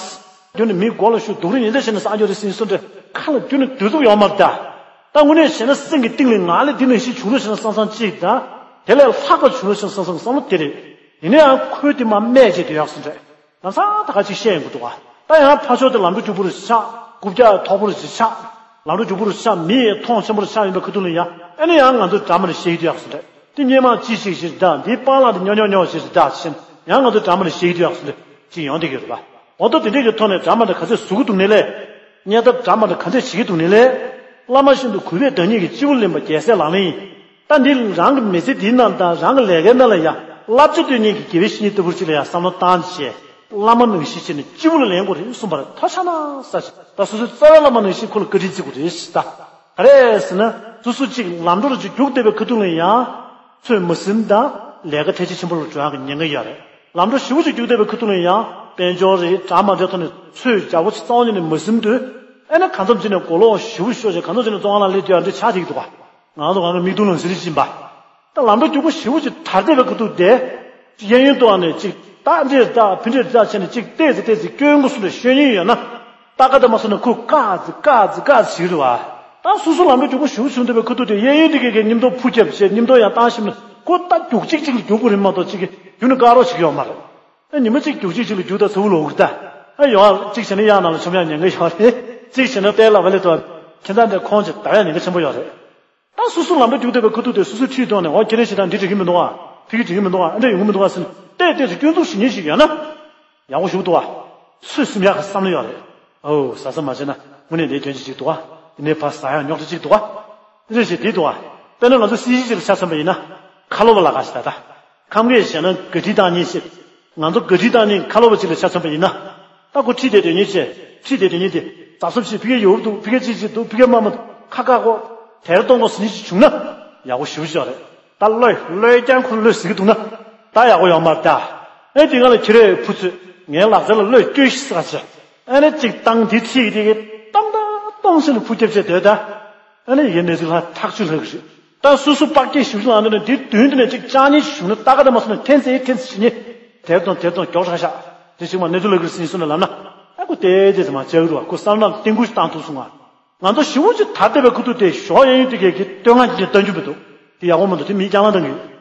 རྒྱུ་ནི་མིའི་མགོ་ལ་གཞུ་སྡུག་རུས་ཉེན་བརྡ་བྱས་ནས་བསགས་རྒྱུ་རེད་ཟེར་ནས་སོ་འདྲ་ཁ་ལ་རྒྱུ་ནི་བསྡུས་ཐུབ་ཡོད་མ་རེད་ད། ད་དངོས་གནས་བྱས་ན་སེམས་ཀྱི་གཏིང་ལ་ང་ལས་འདི་ནང་བཞིན་བྱུང་རོགས་བྱས་ན་བསམ་བསམ་གཅིག་དང་། དེ་ལས་ལྷག་པ་བྱུང་རོགས་བྱས་ན་བསམ་བསམ་བསམ་བློ་དེ་རེད། ཡིན་ན་ཡང་ཁོས་དེ་མ་སྨྲས་བྱས་དེ་ཡག་སོང་འདྲ། ལམ་སང་ད་ག་ཅིག་བཤད་ཡོང་གི་འདུག་ག་ད་ཡང་ཕར་ཕྱོགས་དེ་ལམ་འགྲོ་རྒྱུག་པོ་རུ་ཆགས། རྐུབ་བཀྱག་མཐོ་པོ་རུ་ཅིག་ཆགས། ལམ་འགྲོ་རྒྱུག་པོ་རུ་ཆགས། མི་ཡི་མཐོང་ཆེན་པོ་རུ་ཆགས་ཡིན་པའི་ཁ་ཐུག་ལ་ཡང་ཨེ་ནི་ཡང་ང་ཚོ་འདྲ་མ་རེ་བཤད་ཀྱི་འདུག་ཡག་སོང་འདྲ། དེ་སྔོན་མ་ཅི་ཞིག་ཞིག་འདྲ། འདིའི་སྤང་ལགས་དེ་ཉོ་ཉོ་ཉོ་ཞིག་འདྲ་ཞེས་ཡང་ང་ཚོ་འདྲ་མ་རེ་བཤད་ཀྱི་འདུག་ཡག་སོང་འདྲ་ཅིག་ཡོང་བསྡད་ཀྱི་རེད་པ། འོ་ད་དེ་འདྲས་ཀྱི་ཐོག་ནས་འདྲ་མ་འདྲ་ག་ཚོད་བཟོ་གི་འདུག་ནི་ལས། བརྙས་ཐབས་འདྲ་མ་འདྲ་ག་ཚོད་བྱེད་ཀྱི་འདུག་ནི་ལས། བླ་མ་ཤིན་ཏུ་གུས་པས་བདག་ཉིད་ཀྱི་སྤྱི་བོར་ལེན་པ་རྒྱལ་སྲས་ལག་ལེན་ཡིན། ད་འདི་རང་གི་མི་ཚེ་འདིའི་ནང་དང་རང་གི་ལས་ཀའི་ནང་ལ་ཡང་བསླབ་བྱ་སྟོན་མཁན་གྱི་དགེ་བའི་བཤེས་གཉེན་ལྟ་བུར་ཅིག་ལ་ཡང་བསམ་བློ་བཏང་བྱས། བླ་མ་ནང་བཞིན་བྱས་ནས་སྤྱི་བོ་ལ་ལེན་དགོས་རེད་གསུངས་པ་ལ་ཐོས་ཆ་ན་ས་ཞིག་ད་སོ་སོའི་རྩ་བའི་བླ་མ་ནང་བཞིན་ཁོ་ལ་བཀའ་དྲིན་བརྩི་དགོས་རེད་ཞེས་ད། ག་རེ་ཟེར་ན་སོ་སོ་གཅིག་ལམ་འགྲོ་རུ་ཅིག་རྒྱུགས་བསྡད་པའི་ཁ་ཐུག་ལ་ཡང་ཚོད་མ་ཟིན་དང་ལས་ཀ་ཐལ་ཆ་ཆེན་པོ་ལ་འགྲོ་ཡག་གི་ཉེན་ཁ་ཡོད་རེད། ལམ་འགྲོ་ཞེ་པོ་ཅིག་རྒྱུགས་བསྡད་པའི་ཁ་ཐུག་ལ་ཡང་དཔལ་འབྱོར་རེད་འདྲ་མ་འདྲའི་ཐོག་ནས་ཚོད་རྒྱག་པོ་ཅིག་རྩ་བ་ཉིད་ནས་མ་ཟིན་དུས། ཨེ་ན་གང་འཚམ་ཅིག་ནས་གོ་ལོག་ཞེ་པོ་ཤོར་བྱས་གང་འཚམ་ཅིག་ནས་བཙོན་ཁང་ལ་སླེབས་དུས་ཨ་འདྲ་ཆགས་བསྡད་ཀྱི་འདུག་ག་ང་ཚོ་གང་གི་མིག་མདུན་ལ་གཟིགས་རེས་ཕྱིན་པ། ད་ལམ་འགྲོ་རྒྱུག་པོ་ཞེ་པོ་ཅིག་དར་བསྡད་པའི་ཁ་ཐུག་དེ། གཡས་གཡོན་དུའང་ནས་ཅིག་ད་འདྲེར་ལྟ་ཕི་འདྲེར་ལྟ་བྱས་ནས་ཅིག་བལྟས་ཚེ་བལྟས་ཚེ་སྐྱོན་དགོས་སུ་འདྲ་ཤོད་ཉེན་ཡོད་ན། ལྟ་ག་ད་མ་སོང་ན་ཁོ་བཀག་ཚེ་བཀག་ཚེ་བཀག་ཚེ་ཞིག་རེད་བ། ད་སོ་སོ་ལམ་འགྲོ་རྒྱུག་པོ་ཞེ་པོ་བྱུང་བསྡད་པའི་ཁ་ཐུག་དེ་གཡས་གཡོན་དེ་གས་གས་མཉམ་དུ་ཕུ་རྒྱབ་བྱས་མཉམ་དུ་ཡང་བཏང་ཞིབ་ན་ཁོ་ད་རྒྱུག་གཅིག་གཅིག་ལ་རྒྱུག་དགོས་རེད་མ་གཏོགས་ཅིག་གི་རྒྱུ་ནི་བཀག་རོགས་ཞིག་ཡོད་མ་རེད། ཨ་ཉི་མ་གཅིག་རྒྱུག་གཅིག་གཅིག་ལ་རྒྱུག་ད་ཚ་བོ་ལོག་གི་ད། ཨ་ཡོང་ཨ་གཅིག་བྱས་ན་གཡག་ནང་ལ་མཆོང་ཡག་ཉེན་ཁ་ཡོད་རེད། གཅིག་བྱས་ན་ལྟའི་ལ་བ་ལེ་ཏོ། ཁྱེད་ཚང་འདྲ་ཁོང་ཅིག་ད་ཡག་ཉེན་ཁ་ཆེན་པོ་ཡོད་རེད། ད་སོ་སོ་ལམ་འགྲོ་རྒྱུག་བསྡད་པའི་ཁུ་ཐུག་དེ་སོ་སོའི་འཁྲིས་གཏོང་ནས་འོ་ཁྱེད་རང་ཞིག་དང་འདི་འགྲིག་གི་མི་འདུག་ཨ། ཕ་གི་འགྲིག་གི་མི་འདུག་ཨ། ཨ་འདྲ་ཡོང་གི་མི་འདུག་ཨ་ཟེར་ནས་བལྟས་བལྟས་ཚེ་སྐྱོན་འཛུགས་ཞིག་ཉེན་ཞིག་ཡོད་ན། ཡག་པོ་ཞུགས་འདུག་ཨ། ཚོད་སིམ་ཡག་གི་བསམ་བློ་ཡོད་རེད། ཨོ་ཟ་ས་མ་བྱས་ན་དངོས་གནས་འདིའི་དོན་ཅིག་ཅིག་འདུག་ཨ། འདི་ནས་ཕར་ཟ་ཡག་རྙོག་དྲ་ཅིག་འདུག་ཨ། འདི་རེ་ཞིག་འདི་འདུག་ཨ། དཔེར་ན་ང་ཚོ་སྲིད་གཞི་ཅིག་ལ་ཆ་མཚོན་པ་ཡིན་ན། ཁ་ལོ་བ་ལ་ག་ཞིག་ད་ད། ཁམས་སྐད་བཤད་ན་ག་ཁྲིད་བཏང་ཉེན་ཞིག་ང་ཚོ་ག་ཁྲིད་བཏང་ཉེན་ཁ་ལོ་བ་ཅིག་ལ་ཆ་མཚོན་པ་ཡིན་ན། ད་ཁོ་ཁྲིད་དེ་སྡོད་ཉེན་ཆེ། ཁྲིད་དེ་སྡོད་ཉེན་དེ། ཟབ་ཟབ་ཞིག་ཕི་གེ་ཡོབ་འདུག་ཕི་གེ་ཅིག་ཅིག་འདུག་ཕི་གེ་མ་མ་འདུག་ཁ་ཁ་ཁོ། དེར་གཏོང་དགོས་ཟེར་ཉེན་ཞིག་བྱུང་ན། ཡག་པོ་ཞེ་པོ་ཅིག་རེད། ད་བློས་བློས་ཀྱང་ཁོ་བློས་ཟིན་གི་འདུག་ན། ད་ཡག་པོ་ཡོད་མ་རེད་ད། ཨེ་དེ་ག་ལ་ཁྱེད་རས་ཕུ་ཚོད་ངའི་ལག་རྩལ་ལ་བློས་བསྐྱོན་ཤིག་ཟེར་ག་ཅིག་ཨེ་ནས་ཅིག་བཏང་དེ་ཁྲིད་དེ་གི་བཏང་བཏང་བཏང་ཟེར་ནས་ཕུ་རྒྱབ་བྱས་སྡོད་ད། ཨ་ནི་ཡིན་ནས་ཅིག་ལྷ་ཐག་ཆོད་ལྷག་གི་རེད། ད་སོ་སོ་དཔག་སྐྱེ་ཞིབ་ཞིབ་ལངས་ནས་འདི་མདུན་དུ་ནས་ཅིག་ཅང་ཉིད་བྱུང་ན་ལྟ་ག་ད་མ་སོང་ན་འཐེན་ཚེ་འཐེན་ཚེ་ཞིག་ཉེ། དེར་དང་དེར་དང་མགྱོགས་ཧྲག་ཤག་དེ་ཞིག་མ་གནས་ཚུལ་ལྷག་གི་རེད་ཟིན་སོང་ན་ལབ་ན། ཨ་ཁོ་དེ་དེ་ཚེ་མ་བྱ་གི་རུ་བ་ཁོ་བསམ་ན་ཏིང་ཀུ་ཞིག་བཏང་ཐུབ་སོང་ང་། ང་ཚོ་ཞི་བོ་ཅིག་ད་ལྟ་བའི་ཁུ་ཐུག་དེ་ཞོགས་ཡ་ཡུན་དུ་གས་ཀྱི་སྟོད་ང་ཅིག་ལྟ་རྒྱུ་མི་འདུག་དེ་ཡག་པོ་མི་འདུག་དེ་མིའི་རྐྱང་ལངས་བཏང་གི་ཡོད།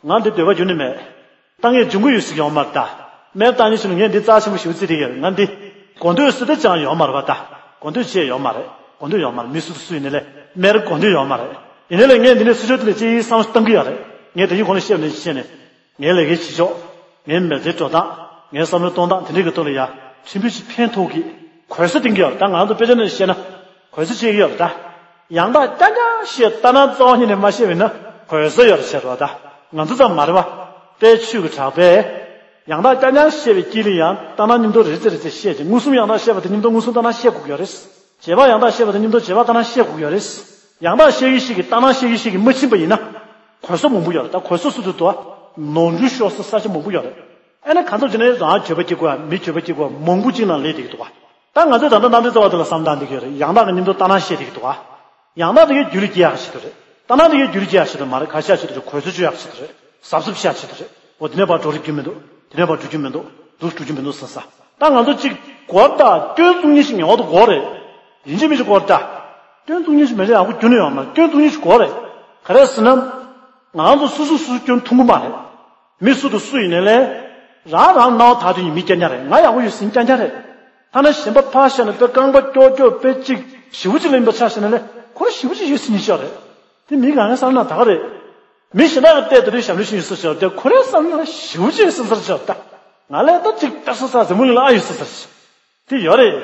ང་འདི་འདོད་པ་ཡོད་ནི་མེད། ད་ངས་འབྱུང་གི་ཡོད་ཟེར་གྱི་ཡོད་མ་རེད་ད། སྨན་བཏང་ཉིན་ཞིག་ལ་ངས་འདི་རྩ་ཆེན་པོ་ཞེ་པོ་བརྩི་བསྡད་ཀྱི་ཡོད་རེད། ང་འདི་གོ་འདོད་སུ་དེ་ཅང་ཡོད་མ་རེད་པ་ད། གོ་འདོད་ཅི་ཡང་ཡོད་མ་རེད། གོ་འདོད་ཡོད་མ་རེད། མི་སུ་སུ་ཡིན་ནའི་ལས་སྨན་རེ་གོ་འདོད་ཡོད་མ་རེད། ཡིན་ནའི་ལས་ངས་འདི་ནས་སུ་ཆོག་དེ་ལས་ཅི་ཡིན་བསམ་བློ་གཏོང་གི་ཡོད་རེད། ངས་དེ་ཡིན་གོང་ནས་བཤད་ནས་བཤད་ནས། ངའི་ལས་ཀའི་བྱེད་ཕྱོགས། ངའི་མི་ཚེའི་འགྲོ་སྟངས། ངའི་བསམ་བློའི་གཏོང་སྟངས་དེ་འདྲའི་གི་ཐོག་ལ་ཡ། ཕྲན་བུ་ཞིག་ཕན་ཐོགས་ཀྱི། གོལ་ས་གཏོང་གི་ཡོད་རེད་ད་ང་ཚོ་དཔེ་ཆ་ནས་བཤད་ན། གོལ་ས་ཆེ་གི་ཡོད་རེད་ད། ཡང་དག་རྐྱང་རྐྱང་བཤད་ལྟ་ན་རྩ་བ་ཉིད་ནས་མ་བཤད་པ་ཡིན་ན་གོལ་ས་ཡོད་རེད་བཤད་རོགས་ད། ང་ཚོ་ཙམ་མ་རེད་པ། དཔལ་ཆོས་ཀྱི་གྲགས་པས། ཡང་དག་རྐྱང་རྐྱང་བཤད་པའི་དཀྱིལ་ལ་ཡང་ལྟ་ན་མཉམ་དུ་རེ་ཙེ་རེ་ཙེ་བཤད་ཅིང་མངོན་སུམ་ཡང་དག་བཤད་པ་དེ་མཉམ་དུ་མངོན་སུམ་ལྟ་ན་བཤད་དགོས་ཀྱི་ཡོད་རེད། རྗེས་དཔག་ཡང་དག་བཤད་པ་དེ་མཉམ་དུ་རྗེས་དཔག་ལྟ་ན་བཤད་དགོས་ཀྱི་ཡོད་རེད། ཡང་དག་བཤད་ཀྱི་ཞིག་གིས་ལྟ་ན་བཤད་ཀྱི་ཞིག་གིས་མ་ཕྱིན་པ་ཡིན་ན། གོལ་ས་མང་པོ་ཡོད་རེད་ད་གོལ་ས་སུ་དུ་དོ། ནོར་འཁྲུལ་ཤོར་ས་ས་ཆ་མང་པོ་ཡོད་རེད། ཨ་ནི་གང་ཚོད་བྱས་ནས་རང་འགྱོད་པ་སྐྱེ་དགོས་མི་འགྱོད་པ་སྐྱེ་དགོས་མང་པོ་ཅིག་ནང་ལས་བསྡད་ཀྱི་འདུག་ག་ད་ང་ཚོས་ད་ལྟ་གནམ་གྲུ་རྩ་བ་དེ་ལ་བསམ་བཏང་བསྡད་ཀྱི་ཡོད་རེད། ཡང་དག་གི་མཉམ་དུ་ལྟ་ན་ཤེས་བསྡད་ཀྱི་འདུག་ག་ཡང་དག་དེ་གའི་རྒྱུ་ལས་སྐྱེ་ཡག་ཞིག་ཏུ་རེད། ལྟ་ན་དེ་གའི་རྒྱུ་ལས་སྐྱེ་ཡག་ཞིག་ཏུ་མ་རེད། ག་ཤ་ཞིག་ཏུ་རེད། གོལ་ས་བཅུ་ཡག་ཞིག་ཏུ་རེད། འོ་དེ་ནས་ཕར་འགྲོ་རིགས་རྒྱུ་མི་འདུག་དེ་ནས་ཕར་འགྲོ་རྒྱུ་མི་འདུག་འདུག་འགྲོ་རྒྱུ་མི་འདུག་ཟེར་ས། ད་ང་ཚོ་གཅིག་གོ་ད་སྐྱོན་བཙུགས་མཁན་ཞིག་ངེས་པར་དུ་དགོས་རེད། ཡིན་གཅིག་མིན་གཅིག་གོ་ད། སྐྱོན་བཙུགས་མཁན་ཞིག་མེད་ན་ཡག་པོ་རྒྱུ་ནི་ཡོད་མ་རེད། སྐྱོན་བཙུགས་མཁན་ཞིག་དགོས་རེད། ག་རེ་ཟེར་ན། ང་ཚོ་སོ་སོ་སོ་སོ་སྐྱོན་མཐོང་གི་མ་རེད། མི་སུ་དང་སུ་ཡིན་ནའི་ལས། རང་རང་སྣང་བ་དག་དུས་ནི་མི་རྐྱང་རྐྱང་རེད། ང་ཡག་པོ་ཡོད་ཟེར་མཁན་རྐྱང་རྐྱང་རེད། ཐ་ན་གཞན་པ་ཕར་བཞག་ནས་དཔེ་རྐང་པ་ཀྱོག་ཀྱོག་དཔེ་གཅིག་ཞེ་པོ་ཅིག་ལེན་པ་ཆ་བཞག་ནས་ལས་ཁོ་རང་ཞེ་པོ་ཅིག་ཡོད་ཟེར་མཁན་ཅིག་རེད། དེ་མི་གང་གའི་བསམ་ན་ད་ག་རེད། མི་གཞན་དག་གིས་བལྟས་དེ་རིང་ཞབས་འདྲེན་ཞུ་ཡི་ཟེར་ཞོར་དེ་ཁོ་རའི་བསམ་ན་ཞེ་པོ་ཅིག་སེམས་ཚར་ཆགས་ད། ང་ལས་ད་ཅིག་ཏག་ས་ས་འཛམ་བུ་གླིང་ལ་ཨ་ཡོད་ཟེར་ཟེར། དེ་ཡོད་རེད།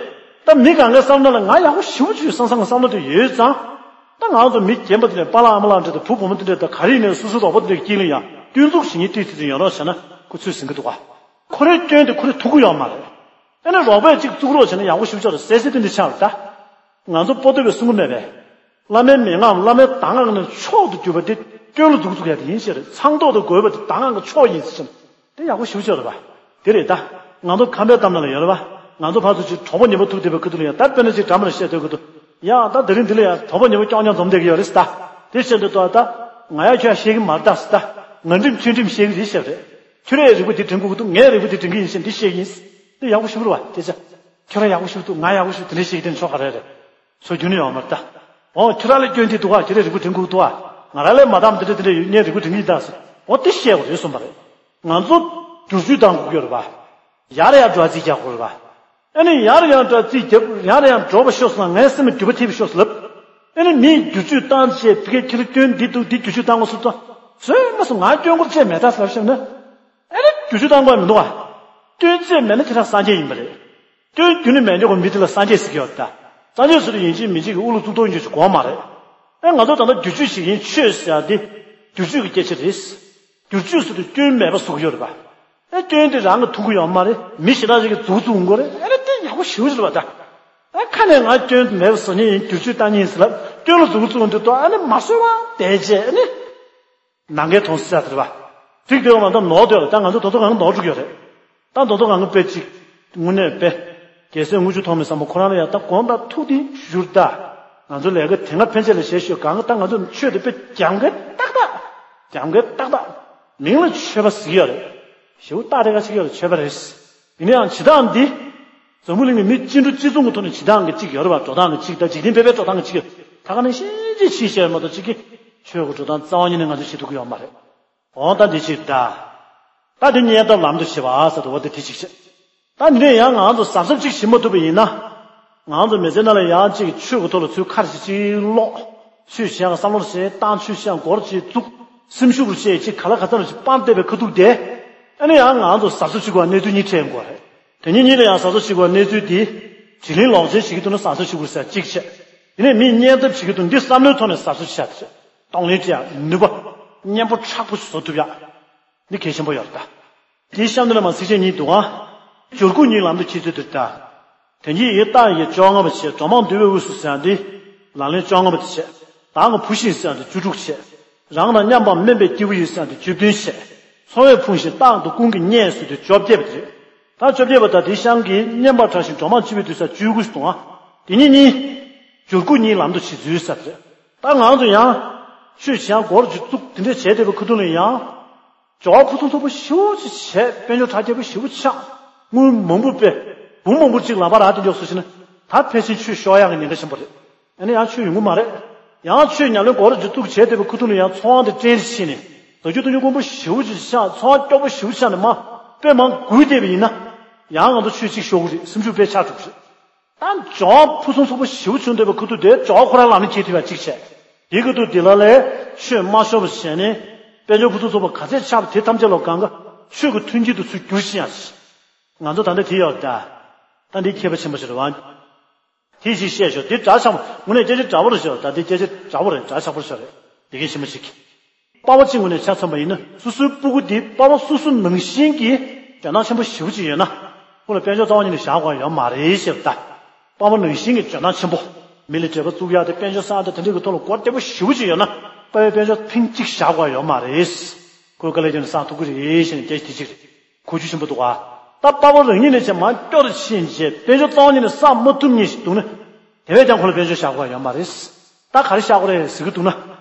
ད་མི་གང་གའི་བསམ་ན་ལ་ང་ཡག་པོ་ཞེ་པོ་ཅིག་ཡོད་བསམ་བསམ་གི་བསམ་བློ་དེ་ཡོད་ཙང་། ད་ང་ཚོ་མི་རྒན་པ་དེ་ནས་པཱ་ལགས་ཨ་མ་ལགས་འདྲ་དང་བུ་བུ་མོ་དེ་འདྲ་དང་ག་རེ་ཡིན་ནའི་སོ་སོའི་རོགས་པ་དེ་འདྲ་གི་དཀྱིལ་ལ་ཡང་སྐྱོན་འཛུགས་བྱེད་མཁན་ཏོག་ཙམ་ཡོད་རོགས་བྱས་ན་ཁོ་ཚོས་ཟིན་གི་འདུག་ག་ཁོ་རའི་སྐྱོན་དེ་ཁོ་རས་ཐུག་གི་ཡོད་མ་རེད། ཨེ་ན་རོགས་པས་གཅིག་བཙུགས་རོགས་བྱས་ན་ཡག་པོ་ཞེ་པོ་ཅིག་རེད་ཟེར་ཟེར་དེ་འདྲ་ཆགས་རེད་ད། ང་ཚོ་པོ་ཏོ་བས་གསུང་གི་མེད་པས། བླ་མའི་མན་ངག་བླ་མའི་གདམས་ངག་ནི་མཆོག་ཏུ་གྱུར་པ་དེ་སྐྱོན་ལ་འཛུགས་བཙུགས་ཡ་དེ་ཡིན་ཞེས་རེད། ཚངས་ཐོག་ཏུ་དགོས་པ་དེ་གདམས་ངག་གི་མཆོག་ཡིན་ཟེར་ཞིང་། དེ་ཡག་པོ་ཞེ་པོ་ཅིག་རེད་པ། དེ་རེད་ད། ང་ཚོ་ཁམས་པའི་གཏམ་ནང་ལ་ཡོད་རེད་པ། ང་ཚོ་ཕར་ཚུར་ཅིག་གྲོགས་པོ་ཉེ་པོ་ཐུག་བསྡད་པའི་ཁ་ཐུག་ལ་ཡང་ད་དཔེར་ན་ཅིག་འདྲ་མི་འདྲ་བཤད་སྡོད་ཀྱི་འདུག་ཡང་ད་དེ་རིང་འདི་ལ་ཡང་གྲོགས་པོ་ཉེ་པོ་ཀྱོག་ཀྱོག་འཛོམས་བསྡད་ཀྱི་ཡོད་རེད་ད། དེ་བཤད་འདོད་ཏོ་ད། ང་ཡ་ཁྱོད་ཡ་བཤད་ཀྱི་མ་རེད་ད་ཟེར་ད། ང་འགྲིམ་ཁྱོད་འགྲིམ་བཤད་ཀྱི་རེད་བཤད་པ་རེད། ཁྱོད་རའི་རིག་པ་འདི་དྲན་གྱི་འདུག་ངའི་རིག་པ་འདི་དྲན་གྱི་ཡིན་ཞེས་འདི་བཤད་ཀྱི་ཡིན། འདི་ཡག་པོ་ཞེ་པོ་རེད་པ་དེ་ཚོ། ཁྱོད་ར་ཡག་པོ་ཞེ་པོ་འདུག་ང་ཡག་པོ་ཞེ་པོ་དེ་འདྲ་བཤད་ཀྱི་དེ་ནི་ཆོག་ག་རེ་རེད། ཚོ་རྒྱུ་ནི་ཡོང་མ་རེད་ད། འོ་ཁྱོད་ར་ལ་སྐྱོན་དེ་འདུག་ག་ཁྱོད་རའི་རིག་པ་དྲན་གྱི་འདུག་ག་ང་ར་ལས་མ་འདང་དེ་འདྲ་དེ་འདྲ་ཡོད་ངས་རིག་པ་དྲན་གྱི་ཡིན་ད་ཟེར། འོ་དེ་བཤད་དགོས་རེད་གསུངས་པ་རེད། ང་ཚོ་བསྒྱུར་བཅོས་བཏང་དགོས་ཀྱི་ཡོད་རེད་པ། ཡར་ཡར་འགྲོ་རྩིས་རྒྱག་དགོས་རེད་པ། ཨ་ནི་ཡར་ཡར་འགྲོ་རྩིས་རྒྱབ་ཡར་ཡར་འགྲོ་བ་ཤོག་ཟེར་ན་ངའི་སེམས་ལ་འགྱུར་བ་ཐེབས་ཤོག་ཟེར་ལབ། ཨ་ནི་མིས་བསྒྱུར་བཅོས་བཏང་བྱས་དེ་གའི་ཁྱེད་ལ་སྐྱོན་འདི་འདུག་འདི་བསྒྱུར་བཅོས་བཏང་དགོས་ཟེར་ཏོ། བཟོས་མ་སོང་ང་སྐྱོན་སྐོར་བཅས་མེད་ད་ཟེར་ལབ་ཤེས་ན། ཨ་ནི་བསྒྱུར་བཅོས་བཏང་དགོས་མི་འདུག་ག་སྐྱོན་བཅས་མེད་ན་དེ་དག་སངས་རྒྱས་ཡིན་པ་རེད། སྐྱོན་རྒྱུ་ནི་མེད་འཇོག་གི་མི་དེ་ལ་སངས་རྒྱས་ཟེར་གྱི་ཡོད་ད། སངས་རྒྱས་ཟེར་དུས་ཡིན་གཅིག་མིན་གཅིག་གི་དབུ་ལ་གཙུག་ཏོར་ཡིན་གཅིག་དགོས་མ་རེད། ཨེ་ང་ཚོ་ད་ལྟ་བསྒྱུར་བཅོས་བྱེད་མཁན་ཆོས་ཟེར་ཡ་འདི། བསྒྱུར་བཅོས་ཀྱི་སྐད་ཆ་རེད། བསྒྱུར་བཅོས་ཟེར་དུས་སྐྱོན་མེད་པ་བཟོ་གི་ཡོད་རེད་པ། ཨེ་སྐྱོན་དེ་རང་གི་ཐུག་གི་ཡོད་མ་རེད། མི་ཞེ་དྲག་ཅིག་གིས་མཛུབ་བཙུགས་འགོ་རེད། ཨེ་ནི་དེ་ཡག་པོ་ཞེ་པོ་ཅིག་རེད་པ་ད། ཨེ་ཁ་ནས་ང་སྐྱོན་མེད་པ་བཟོ་མཁན་ཡིན་བསྒྱུར་བཅོས་བཏང་མཁན་ཡིན་ཟེར་ལབ་སྐྱོན་ལ་མཛུབ་བཙུགས་འདི་ཏོ་ཨེ་ནི་མ་བཟོས་པ་བསྡད་རྗེས་ཨེ་ནི། ནང་འགལ་མཐོང་སྲིད་ས་དེ་རེད་པ། འགྲིག་འདོད་པ་མ་གཏོགས་ནོར་འདོད་ལ་ད་ང་ཚོ་ད་དུང་གང་ནོར་འགྲོ་གི་ཡོད་རེད། ད་ད་དུང་གང་དཔེ་གཅིག་དངོས་གནས་དཔེ། རྒྱལ་སྲས་དངུལ་ཆུ་ཐོགས་མེད་བསམ་པ་ཁོ་རང་ལ་ཡང་ད་དགོངས་དག་ཐུགས་དེ་བཞུར་ད། ང་ཚོ་ལས་ཀ་དེ་སྔ་ཕན་ཆད་ལ་བྱས་ཤོད་གང་ག་ད་ང་ཚོ་ཆོས་དེ་དཔེ་རྒྱབ་འགལ་ཏག་ཏག་རྒྱབ་འགལ་ཏག་ཏག་མིང་ལ་ཆོས་པ་ཟེར་གྱི་ཡོད་རེད། ཞེ་པོ་སྟག་རེ་ཁ་ཆེ་གི་ཡོད་རེད་ཆོས་པ་རེད། ཡིན་ན་ཡང་བྱེད་སྟངས་འདི། འཛམ་བུ་གླིང་གི་མི་སྤྱི་འགྲོ་སྤྱི་མཚུངས་ཀྱི་ཐོག་ནས་བྱེད་སྟངས་ཀྱི་གཅིག་ཡོད་རེད་པ། འགྲོ་སྟངས་ཀྱི་གཅིག་དང་འཇིག་རྟེན་པའི་དཔེ་འགྲོ་སྟངས་ཀྱི་གཅིག་ད་ག་ནང་བཞིན་ཅིག་ཕྱིས་བཤད་མ་གཏོགས་གཅིག་གིས་ཆོས་ཀྱི་འགྲོ་སྟངས་རྩ་བ་ཉིད་ནས་ང་ཚོས་བྱེད་ཐུབ་ཀྱི་ཡོད་མ་རེད། འོ་ད་འདི་གཅིག་ད། ད་འདི་གཉེན་འཐབ་ལམ་དུ་བྱེད་པ་ཟེར་དུ་བ་འདི་དེ་གཅིག་བྱེད། ད་འདི་ནས་ཡང་ང་ཚོ་གཟབ་གཟབ་ཅིག་བྱེད་མ་ཐུབ་པ་ཡིན་ན། ང་ཚོ་མི་ཚེ་ནང་ལ་ཡང་ཅིག་ཆོས་ཀྱི་ཐོག་ལ་ཚུར་ཁ་ཞིག་ཅིག་ཀློག་ཆོས་བྱེད་ཡང་བསམ་བློ་ཞིག་བཏང་ཆོས་བྱེད་ཡང་སྒོར་ཅིག་བཙུགས། སེམས་ཤུགས་རུ་བྱས་ཅིག་ག་ལ་ག་ཚ་རུ་ཅིག་སྤར་བསྡད་པའི་ཁ་ཐུག་དེ། ཨ་ནི་ཡང་ང་ཚོ་གཟབ་གཟབ་བྱེད་དགོས་པ་གནས་ཚུལ་གཉིས་འཕྲད་དགོས་རེད། དེ་གཉིས་གཉིས་ལ་ཡང་གཟབ་གཟབ་བྱེད་དགོས་པ་གནས་ཚུལ་འདི། དྲིན་ལན་ལོག་འཇལ་བྱེད་ཀྱི་འདུག་ན་གཟབ་གཟབ་བྱེད་དགོས་ཟེར་གཅིག་བྱས། དེ་ནས་མིས་གཉེན་འཐབ་བྱེད་ཀྱི་འདུག་འདི་བསམ་བློའི་ཐོག་ནས་གཟབ་གཟབ་བྱས་ཏེ། གཏོང་ལེན་བྱེད་ཡག་ནུས་པ། གཉེན་པོ་མཁྲེགས་པོ་ཞིག་བཟོ་ཐུབ་ཡག་འདི་གལ་ཆེན་པོ་ཡོད་རེད་ད། དེའི་གཤམ་དུ་ལ་མ་ཚིག་བཅད་གཉིས་འདུག་ཨ། སྦྱོར་དགུ་གཉིས་ལམ་དུ་ཁྱེད་ཚོས་འདིར་ལྟ། དོན་གྱི་ཡི་རྟགས་ཀྱི་བཅོ་ལྔ་པ་བྱས། འགྲོ་མང་འདུལ་བའི་དབུས་སུ་ཟེར་ཡང་འདི། ལག་ལེན་བཅོ་ལྔ་པ་དེ་བྱས། བདག་གི་བུ་བཞིན་ཟེར་ཡང་འདི་བཅུ་དྲུག་བྱས། རང་དང་མཉམ་པར་སྨོན་པའི་སྐྱེས་བུ་ཡིས་ཟེར་ཡང་འདི་བཅུ་བདུན་བྱས། འཚོ་བས་ཕུང་ཞིང་རྟག་ཏུ་ཀུན་གྱིས་བརྙས་ཟེར་དུས་བཅོ་བརྒྱད་པ་དེ་རེད། ད་བཅོ་བརྒྱད་པ་ད་དེའི་གཤམ་གྱི་བསྙེན་པར་བྲལ་ཞིང་འགྲོ་མང་སྤྱི་བོས་འདུལ་ཟེར་བཅུ་དགུ་ཞིག་འདུག་ཨ། དེ་གཉིས་གཉིས། སྦྱོར་དགུ་གཉིས་ལམ་དུ་བྱེད་ཚུལ་ཟེར་བ་རེད། ད་ང་ཚོ་ཡང་། ཆོས་བྱེད་ཡང་སྒོར་གཅིག་བཙུགས་དེ་འདྲས་བྱས་བསྡད་པའི་ཁ་ཐུག་ལ་ཡང་། སྦྱོར་བ་ཕུན་སུམ་ཚོགས་པོ་ཞེ་པོ་ཅིག་བྱས། དཔལ་འབྱོར་དྲག་རྒྱས་པོ་ཞེ་པོ་ཆགས། དངུལ་མང་པོ་སྤེལ། འབུམ་མང་པོ་ཅིག་ལག་པ་རག་དེ་འཇོག་སོ་ཞེ་ན། ད་ཕལ་ཆེར་ཆོས་ཤོར་ཡག་གི་ཉེན་ཁ་ཆེན་པོ་རེད། ཨ་ནི་ཡང་ཆོས་ཡོང་གི་མ་རེད། ཡང་ཆོས་ཉམས་ལེན་སྒོར་གཅིག་བཙུགས་བྱས་བསྡད་པའི་ཁ་ཐུག་ལ་ཡང་ཚོང་དེ་བཀྲེན་ཕྱིན་ནས། ཟ་རྒྱུ་འཐུང་རྒྱུ་དཀོན་པོ་ཞེ་པོ་ཅིག་ཆགས། ཚོང་སྐྱོ་པོ་ཞེ་པོ་ཆགས་ནས་མ། དཔེ་མང་རྒུད་བསྡད་པ་ཡིན་ན། ཡང་ང་ཚོ་ཆོས་གཅིག་ཤོར་གི་རེད། སེམས་ཤུགས་དཔེ་ཆག་འགྲོ་གི་རེད། ད་སྦྱོར་བ་ཕུན་སུམ་ཚོགས་པོ་ཞེ་པོ་བྱུང་བསྡད་པའི་ཁ་ཐུག་དེ་སྦྱོར་བ་ཁོ་རང་ལམ་ནས་འཁྱེར་ཐུབ་ཡག་གཅིག་བྱས། དེའི་ཁ་ཐུག་དེ་ལ་ལས་ཆོས་མ་ཤོར་བ་བྱས་ནས། དཔལ་འབྱོར་ཕུན་སུམ་ཚོགས་པ་ག་ཚད་ཆགས་པ་དེ་ཐམས་ཅད་ལ་གང་ག་ཆོས་ཀྱི་མཐུན་རྐྱེན་དུ་ཚུར་འགྱུར་ཤེས་ཡག་ཅིག་ང་ཚོ་ད་ལྟ་དེ་ཡོད་ད། ད་འདི་མཁས་པ་ཆེན་པོ་ཞིག་རེད་བ། དེ་ཞིག་བཤད་ཤོག་འདི་འདྲ་ཆགས་པོ་དངོས་གནས་སྐད་ཆ་འདྲ་པོ་རེད་ཤག་ད་འདི་སྐད་ཆ་འདྲ་པོ་རེད། འདྲ་ཆགས་པོ་ཤོག་རེད། དེ་གའི་ཞིབ་མོ་ཞིག་པ་ཕ་གཅིག་ངོས་ནས་ཆ་མཚོན་པ་ཡིན་ན། སོ་སོའི་སྤུ་གུ་འདི་པ་ཕ་སོ་སོ་ནང་བཞིན་གྱི་འཇོན་ཐང་ཆེན་པོ་ཞེ་པོ་ཅིག་ཡོད་ན། ཁོ་ལ་དཔལ་འབྱོར་རྩ་བ་ཉིད་ནས་བཞག་དགོས་ཡོད་མ་རེད་ཟེར་ད། པ་ཕ་ནང་བཞིན་གྱི་འཇོན་ཐང་ཆེན་པོ། མི་ལ་འབྲེལ་བ་བཙུགས་ཡག་དེ་དཔལ་འབྱོར་བསགས་ཡག་དེ་དེ་འདྲའི་གི་ཐོག་ལ་གོ་བདེ་པོ་ཞེ་པོ་ཅིག་ཡོད་ན། པ་ཕའི་དཔལ་འབྱོར་ཐེངས་གཅིག་བཞག་དགོས་ཡོད་མ་རེད། ཁོའི་དཀའ་ལས་ཀྱང་བསགས་ཐུབ་ཀྱི་རེད་ཟེར་ནས་སྐད་ཆ་དེ་གཅིག་རེད། གོ་རྒྱུ་ཆེན་པོ་འདུག་ག་ད་པ་ཕ་རང་ཉིད་ནས་བྱས་མ་སྐྱོ་རུ་ཕྱིན་རྗེས་དཔལ་འབྱོར་རྩ་བ་ཉིད་ནས་བསགས་མ་ཐུབ་མཁན་ཞིག་འདུག་ན། དེ་བས་ཀྱང་ཁོ་ལ་དཔལ་འབྱོར་བཞག་དགོས་ཡོད་མ་རེད། ད་ག་རེ་བཞག་དགོས་རེད་ཟེར་གྱི་འདུག་ན།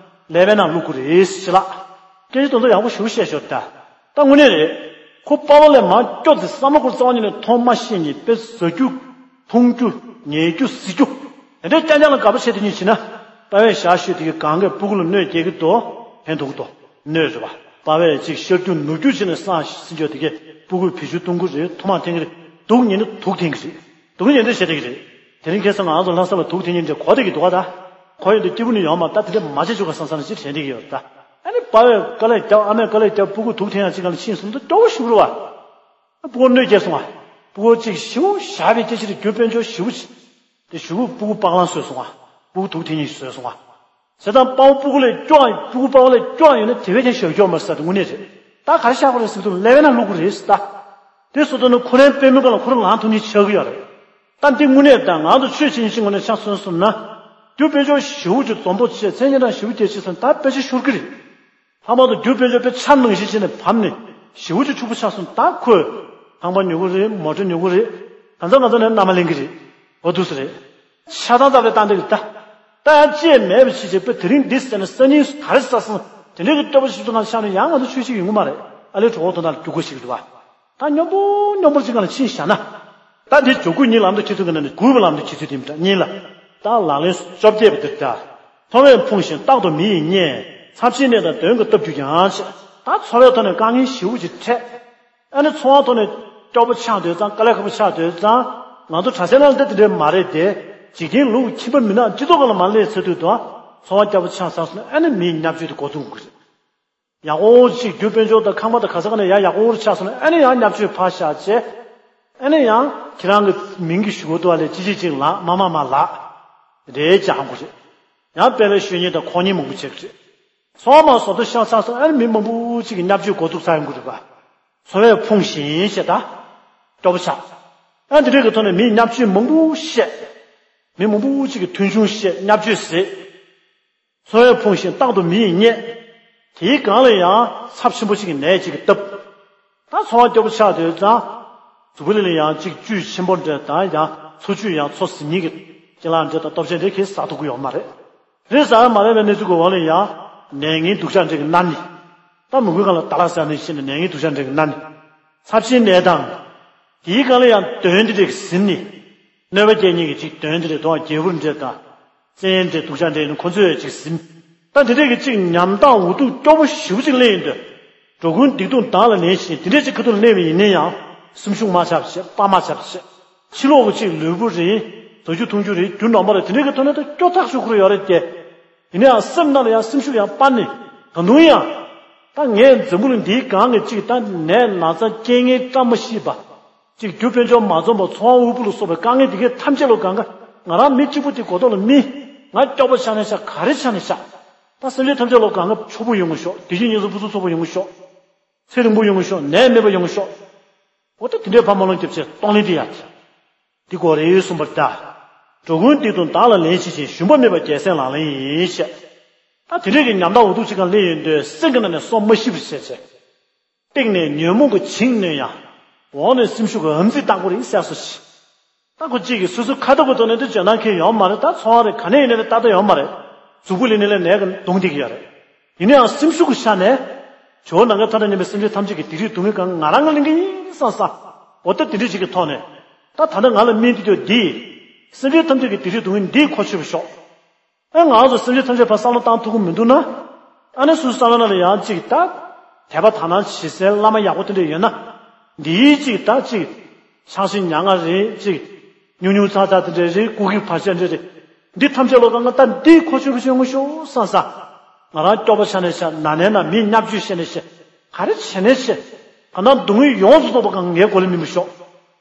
ཀླད་པའི་ནང་བླུག་དགོས་རེད་ཟེར་ལགས། སྐད་ཆ་དེ་ཚོ་ཡག་པོ་ཞེ་པོ་བཤད་ཤོག་ད། ད་དངོས་གནས་རེད། ཁོ་པ་ཕ་ལས་མ་སྐྱོ་དེ་བསམ་བློ་ཁོ་རྩ་བ་ཉིད་ནས་ཐོངས་མ་ཤེས་ནས་དཔེ་ཟ་རྒྱུ། འཐུང་རྒྱུ། ཉལ་རྒྱུ། གཟིགས་རྒྱུ། དེ་འདྲའི་རྐྱང་རྐྱང་ལ་དགའ་པོ་བྱས་དེ་ཉིད་བྱས་ན། པ་ཕས་བཞག་ཤོད་དེ་གའི་གང་གས་སྤུ་གུ་ལ་གནོད་སྐྱེལ་གྱི་འདུག་ཕན་ཐོགས་ཀྱི་འདུག་གནོད་རེད་པ། པ་ཕས་ཅིག་ཤར་རྒྱུ་ནུབ་རྒྱུ་བྱས་ནས་བསགས་ཟིན་ཆོག་དེ་གས་སྤུ་གུས་བེད་སྤྱོད་གཏོང་གི་རེད། ཐུགས་མ་འཐེན་གི་རེད། སྡུག་ཉེས་ན་དུག་འཐེན་གི་རེད། སྡུག་ཉེས་འདི་བྱེད་བསྡད་ཀྱི་རེད། དེ་རིང་ཁ་སང་ང་ཚོ་ལྷ་ས་ལ་དུག་འཐེན་མཁན་འདྲ་གོ་བསྡད་ཀྱི་འདུག་ག་ད། གོ་ཡོང་དུས་སྐྱིད་པོ་ནི་ཡོང་མ་ད། དེ་འདྲ་མ་བྱེད་ཆོག་ག་བསམ་བསམ་ཅིག་དྲན་བསྡད་ཀྱི་ཡོད་ད། ཨ་ནི་པ་ཕས་དཀའ་ལས་རྒྱབ་ཨ་མས་དཀའ་ལས་རྒྱབ་སྤུ་གུ་དུག་འཐེན་ཡག་ཅིག་སྒང་ལ་ཕྱིན་སོང་ད་སྐྱོ་པོ་ཞེ་པོ་རེད་པ། སྤུ་གུར་གནོད་སྐྱེལ་སོང་ང་། སྤུ་གུ་གཅིག་ཞེ་པོ་བཞག་པའི་སྐད་ཆ་རེད། རྒྱུ་དཔལ་འབྱོར་ཞེ་པོ་ཅིག་དེ་གཞུག་གུ་སྤུ་གུ་སྤང་བླང་བཟོས་སོང་ང་། སྤུ་གུ་དུག་འཐེན་མཁན་ཞིག་བཟོས་སོང་ང་། བྱས་ཙང་པ་ཕ་སྤུ་གུ་ལས་སྐྱོ་བ་སྤུ་གུ་པ་ཕ་ལས་སྐྱོ་བ་ཡོད་ན་དེ་བས་ཀྱང་ཞབས་སྐྱོར་མ་ཟེར་དེ་དངོས་གནས་རེད། ད་ག་རེ་བཞག་དགོས་རེད་ཟེར་དུས་ཀླད་པའི་ནང་བླུག་དགོས་རེད་ཟེར་ད། དེ་སོ་སོ་ནི་ཁོ་རང་དཔེ་མི་སྒང་ལ་ཁོ་རང་ལངས་ཐུབ་མཁན་ཆགས་ཀྱི་ཡོད་རེད། ད་འདི་དངོས་གནས་ད་ང་ཚོ་ཆོས་བྱེད་མཁན་ཞིག་ངོས་ནས་ཆ་མཚོན་སོང་ན། རྒྱུ་དཔལ་འབྱོར་ཞེ་པོ་ཅིག་འཛོམས་པོ་བྱས། མཚན་སྙན་གྲགས་ཞེ་པོ་སྐྱེས་བྱས་སོང་ད་དཔེ་ཆ་ཤོར་གྱི་རེད། ལྷག་པར་དུ་རྒྱུ་དཔལ་འབྱོར་དཔེ་ཆ་ནང་བཞིན་བྱས་ནས་བབས་ནས། ཞེ་པོ་ཅིག་ཕྱུག་པོ་ཆགས་སོང་། ད་ཁོས་ཁང་པ་ཉོ་གི་རེད། མོ་ཊ་ཉོ་གི་རེད། གང་ཚ་གང་ཚ་ནས་མནའ་མ་ལེན་གི་རེད། འོ་འདུག་སེ་རེད། ཆགས་སྡང་རྩ་བའི་སྟངས་དེ་གི་ད། ད་ཡང་ཅི་ཡང་མེད་པ་ཞིག་བྱས་པ། དེ་རིང་འདི་ཟེར་ན་སང་ཉིན་ག་རེ་ཟ་སོང་། དེ་འདྲའི་གི་སྐྱོ་པོ་ཞིག་ཏུ་ང་ཆགས་ན་ཡང་ང་ཚོ་ཆོས་ཤིག་ཡོང་གི་མ་རེད། ཨ་ལས་གྲོགས་པོ་དོན་དག་ལ་རྒྱུག་དགོས་ཤིག་རེད་བ། ད་སྙོམས་པོ་སྙོམས་པོར་ཅིག་གང་ལ་ཕྱིན་བཞག་ན། ད་འདི་འཇོག་དགོས་ཉིད་ལམ་དུ་ཁྱེར་ཚུལ་གྱི་ནང་ནས་དགོས་པའི་ལམ་དུ་ཁྱེར་ཚུལ་དེ་མི་འདྲ་གཉིས་ལ། ད་ལག་ལེན་བཅོ་བརྒྱད་པ་འདིར་ད། འཚོ་བས་ཕོངས་ཤིང་རྟག་ཏུ་མི་ཡིས་བརྙས། འཚབ་ཆེའི་གནས་དང་གདོན་གྱིས་བཏབ་གྱུར་ཀྱང་ཞེས། ད་འཚོ་བའི་ཐོག་ནས་དཀའ་ངལ་ཞེ་པོ་ཅིག་འཕྲད། ཨ་ནི་འཚོ་བ་ཐོག་ནས་སྐྱོ་པོ་ཆགས་འདོད་ཙང་། དཀའ་ལས་ཁག་པོ་ཆགས་འདོད་ཙང་། ང་ཚོ་གྲྭ་སའི་ནང་ལ་འདི་འདྲ་མ་རེད་དེ། འཇིག་རྟེན་ལུགས་ཁྱིམ་པ་མི་ནག་སྤྱི་ཚོགས་སྒང་ལ་མར་སླེབས་ཚར་དུས་དང་། འཚོ་བ་སྐྱོ་པོ་ཆགས་ཚར་སོང་ན། ཨ་ནི་མིའི་བརྙས་བཅོས་དེ་འགོ་བཙུགས་དགོས་རེད། ཡག་པོ་ཅིག་རྒྱུ་དཔལ་འབྱོར་དང་ཁང་པ་དང་ག་ས་ག་ནས་ཡར་ཡག་པོ་ཆགས་སོང་ན། ཨ་ནི་ཡང་བརྙས་བཅོས་ཕར་བཞག་བྱས། ཨ་ནི་ཡང་ཁྱེད་རང་གི་མིང་གི་ཞུ་གི་འདུག་པ་ལས་ཅི་ཅི་ཅིག་ལགས། མ་མ་མ་ལགས། རེད་ཅག་ཧང་གོ་རེད། ཡང་དཔལ་ལ་ཤོད་མཁན་དང་ཁོ་ཉིད་མང་པོ་བྱེད་ཀྱི་རེད། ཚོང་མ་བཟོ་ལྟ་ཤ་ཚ་སོང་། ཨ་ནི་མི་མང་པོ་ཅིག་གིས་བརྙས་བཅོས་འགོ་འཛུགས་ཚར་ཡོང་གི་རེད་པ། འཚོ་བས་ཕོངས་ཤིང་ཞེས་ད། སྐྱོ་པོ་ཆགས། ཨ་འདི་འདྲའི་གི་ཐོག་ནས་མིས་བརྙས་བཅོས་མང་པོ་བཤད། མི་མང་པོ་ཅིག་གིས་མཐོང་ཆུང་བཤད། བརྙས་བཅོས་བཟོས། འཚོ་བས་ཕོངས་ཤིང་རྟག་ཏུ་མི་ཡིས་བརྙས། དེའི་སྒང་ལ་ཡང་ཚབས་ཆེན་པོ་ཞིག་གི་ནད་ཅིག་གིས་བཏབ། ད་འཚོ་བ་སྐྱོ་པོ་ཆགས་དུས་ཙང་། གཟུགས་པོ་ལ་ཡང་ཅིག་བཅུད་ཆེན་པོ་འདྲ་དང་། ཡང་འཚོ་བཅུད་ཡང་འཚོ་ཟིན་ཉིན་གྱི་ཅ་ལག་འདྲ་དང་ལྟོ་ཆས་འདྲ་གས་ཟ་ཐུབ་ཀྱི་ཡོད་མ་རེད། རེད། ཟ་ཡ་མ་རེད་པའི་གནས་ཚུལ་གྱི་འོག་ལ་ཡང་ནད་ངན་སྡུག་ཅག་འདྲ་གིས་མནར་ནས། ད་མི་དགོས་གང་ལ་ད་ལག་ཟ་ནས་ཤི་ནས། ནད་ངན་སྡུག་ཅག་འདྲ་གིས་མནར་ནས། ཚབས་ཆེའི་ནད་དང་། དེའི་སྒང་ལ་ཡང་གདོན་འདི་འདྲ་གིས་ཟིན་ནས། གནོད་པ་སྐྱེལ་མཁན་གྱི་ཅིག་གདོན་འདི་འདྲ་དང་། རྒྱལ་བུ་འདྲ་དང་། བཙན་འདྲ་སྡུག་ཅག་འདྲ་ཡིན་ན་ཁོ་ཚོས་ཡང་ཅིག་ཟིན། ད་འདི་འདྲ་གི་ཅིག་ཉམ་ཐག་འུ་ཐུག་སྐྱོ་པོ་ཞེ་པོ་ཅིག་སླེབས་ཡོང་དུས། འགྲོ་ཀུན་སྡིག་ལྟུང་བདག་ལ་ལེན་ཞིང་། དེ་འདྲ་ཅིག་ཁ་ཐུག་སླེབས་པ་ཡིན་ན་ཡང་། སེམས་ཤུགས་མར་ཆག་བྱེད། དཔའ་མར་ཆག་བྱེད། ཕྱི་ལོགས་ཀྱི་ཅིག་ལུས་པོ་རེད། ཟ་རྒྱུ་འཐུང་རྒྱུ་རེད། རྒྱུ་ནོམ་པ་རེད། དེ་འདྲ་གི་ཐོག་ནས་ད་སྐྱོ་ཐག་ཆོད་ཁུར་ཡོད་རེད་དེ། ཡིན་ན་ཡང་སེམས་ནང་ལ་ཡང་སེམས་ཤུགས་ཡང་སྤར་ནས། ད་དུང་ཡང་། ད་ངས་འཛམ་བུ་གླིང་འདིའི་སྒང་གི་ཅིག་ད་ནད་ན་ཚ་རྐྱེན་ངན་བཀྲ་མ་ཤིས་པ། ཅིག་རྒྱུ་དཔལ་འབྱོར་མ་འཛོམས་པ། འཚོ་བ་དབུལ་པོ་ལ་སོགས་པའི་དཀའ་ངལ་འདི་གའི་ཐམས་ཅད་ལོ་གང་ག་ང་རང་མི་གཅིག་པུ་དེ་གོ་ཐོག་ལ་མི། ང་སྐྱོ་པོ་ཆགས་ནས་ཆགས། ག་རེ་ཆགས་ནས་ཆགས། ད་སེམས་ཅན་ཐམས་ཅད་ལོ་གང་ག་ཕྱུག་པོ་ཡོང་གི་ཤོག། བདེ་སྐྱིད་ཉེན་སྲུང་ཕུན་སུམ་ཚོགས་པོ་ཡོང་གི་ཤོག། ཚེ་རིང་པོ་ཡོང་གི་ཤོག། ནད་མེད་པ་ཡོང་གི་ཤོག། འོ་ད་དེ་འདྲའི་ཕར་སྨོན་ལམ་རྒྱབ་བྱས་གཏོང་ལེན་དེ་ཡ། འདི་གོ་རེ་གསུངས་པ་རེད་ད། འགྲོ་ཀུན་སྡིག་ལྟུང་བདག་ལ་ལེན་བྱེད་ཅིང་། ཞུམ་པ་མེད་པ་རྒྱལ་སྲས་ལག་ལེན་ཡིན་ཞེས། ད་དེ་འདྲའི་གི་ཉམ་ཐག་འུ་ཐུག་ཅིག་གང་སླེབས་ཡོང་དུས། སེམས་ཀྱི་ནང་ནས་སོ་མ་ཤི་བར་བྱས་བྱས། སྟེང་ནས་ཉོན་མོངས་ཀྱིས་བྱིང་གནོན་ཡང་། འོག་ནས་སེམས་ཤུགས་ཀྱིས་ཨམ་ཙི་ལྟ་བུ་རེད་ཟེར་སོ་ཞེས། ད་ཁོ་གཅིག་གིས་སོ་སོའི་ཁ་ཐུག་གི་ཐོག་ནས་འདི་འཇོན་ཐང་ཁེལ་ཡོད་མ་རེད། ད་ཚོང་བ་རེད། ག་ནས་ཡིན་ནའི་ལས་ལྟ་ད་ཡོད་མ་རེད། གཟུགས་པོ་ལ་ཡིན་ནའི་ལས་ཀྱིས་གདུང་བསྡད་ཀྱི་ཡོད་རེད། ཡིན་ན་ཡང་སེམས་ཤུགས་ཀྱི་ཆ་ནས། ཇོ་བོ་ནམ་མཁའི་མཐའ་དང་མཉམ་པའི་སེམས་ཅན་ཐམས་ཅད་ཀྱི་སྡིག་སྒྲིབ་སྡུག་བསྔལ་གང་ང་རང་གིས་ལེན་གྱི་ཡིན་བསམ་བསམ། འོ་ད་དེ་འདྲ་ཞིག་གི་ཐོག་ནས། ད་ད་ལྟ་ང་ལ་སྨན་འདི་ཅོག་འདི། སེམས་ཅན་ཐམས་ཅད་ཀྱི་སྡིག་སྒྲིབ་སྡུག་བསྔལ་འདིས་ཁོ་ཆོད་པར་ཤོག། ཨ་ང་ཚོ་སེམས་ཅན་ཐམས་ཅད་ཕར་བསམ་བློ་བཏང་ཐུབ་ཀྱི་མི་འདུག་ན། ཨ་ནི་སོ་སོའི་བསམ་བློ་ནང་ལ་ཡང་ཅིག་ད། དད་པ་དག་སྣང་བྱེད་སའི་བླ་མ་ཡག་པོ་དེ་འདྲ་ཡོད་ན། འདིའི་ཅིག་ད་ཅིག། ཆང་ཤིང་ཉག་ང་རེད། ཅིག། ཉུང་ཉུང་ཚ་ཚ་དེ་འདྲ་རེད། སྐུ་གི་བར་ཆད་འདྲ་རེད། འདི་ཐམས་ཅད་ལོ་གང་ག་ད་འདིས་ཁོ་ཆོད་པོ་བྱུང་ཤོག་བསམ་བསམ། ང་རང་སྐྱོ་པོ་ཆགས་ནས་ཆགས། ན་ནས་ན། མིས་བརྙས་བཅོས་བྱས་ནས་བྱས། ག་རེ་བྱས་ནས་བྱས། གང་ལྟར་སྡུག་བསྔལ་ཡོངས་སུ་རྫོགས་པ་གང་ངའི་མགོ་ལ་སྨིན་པར་ཤོག།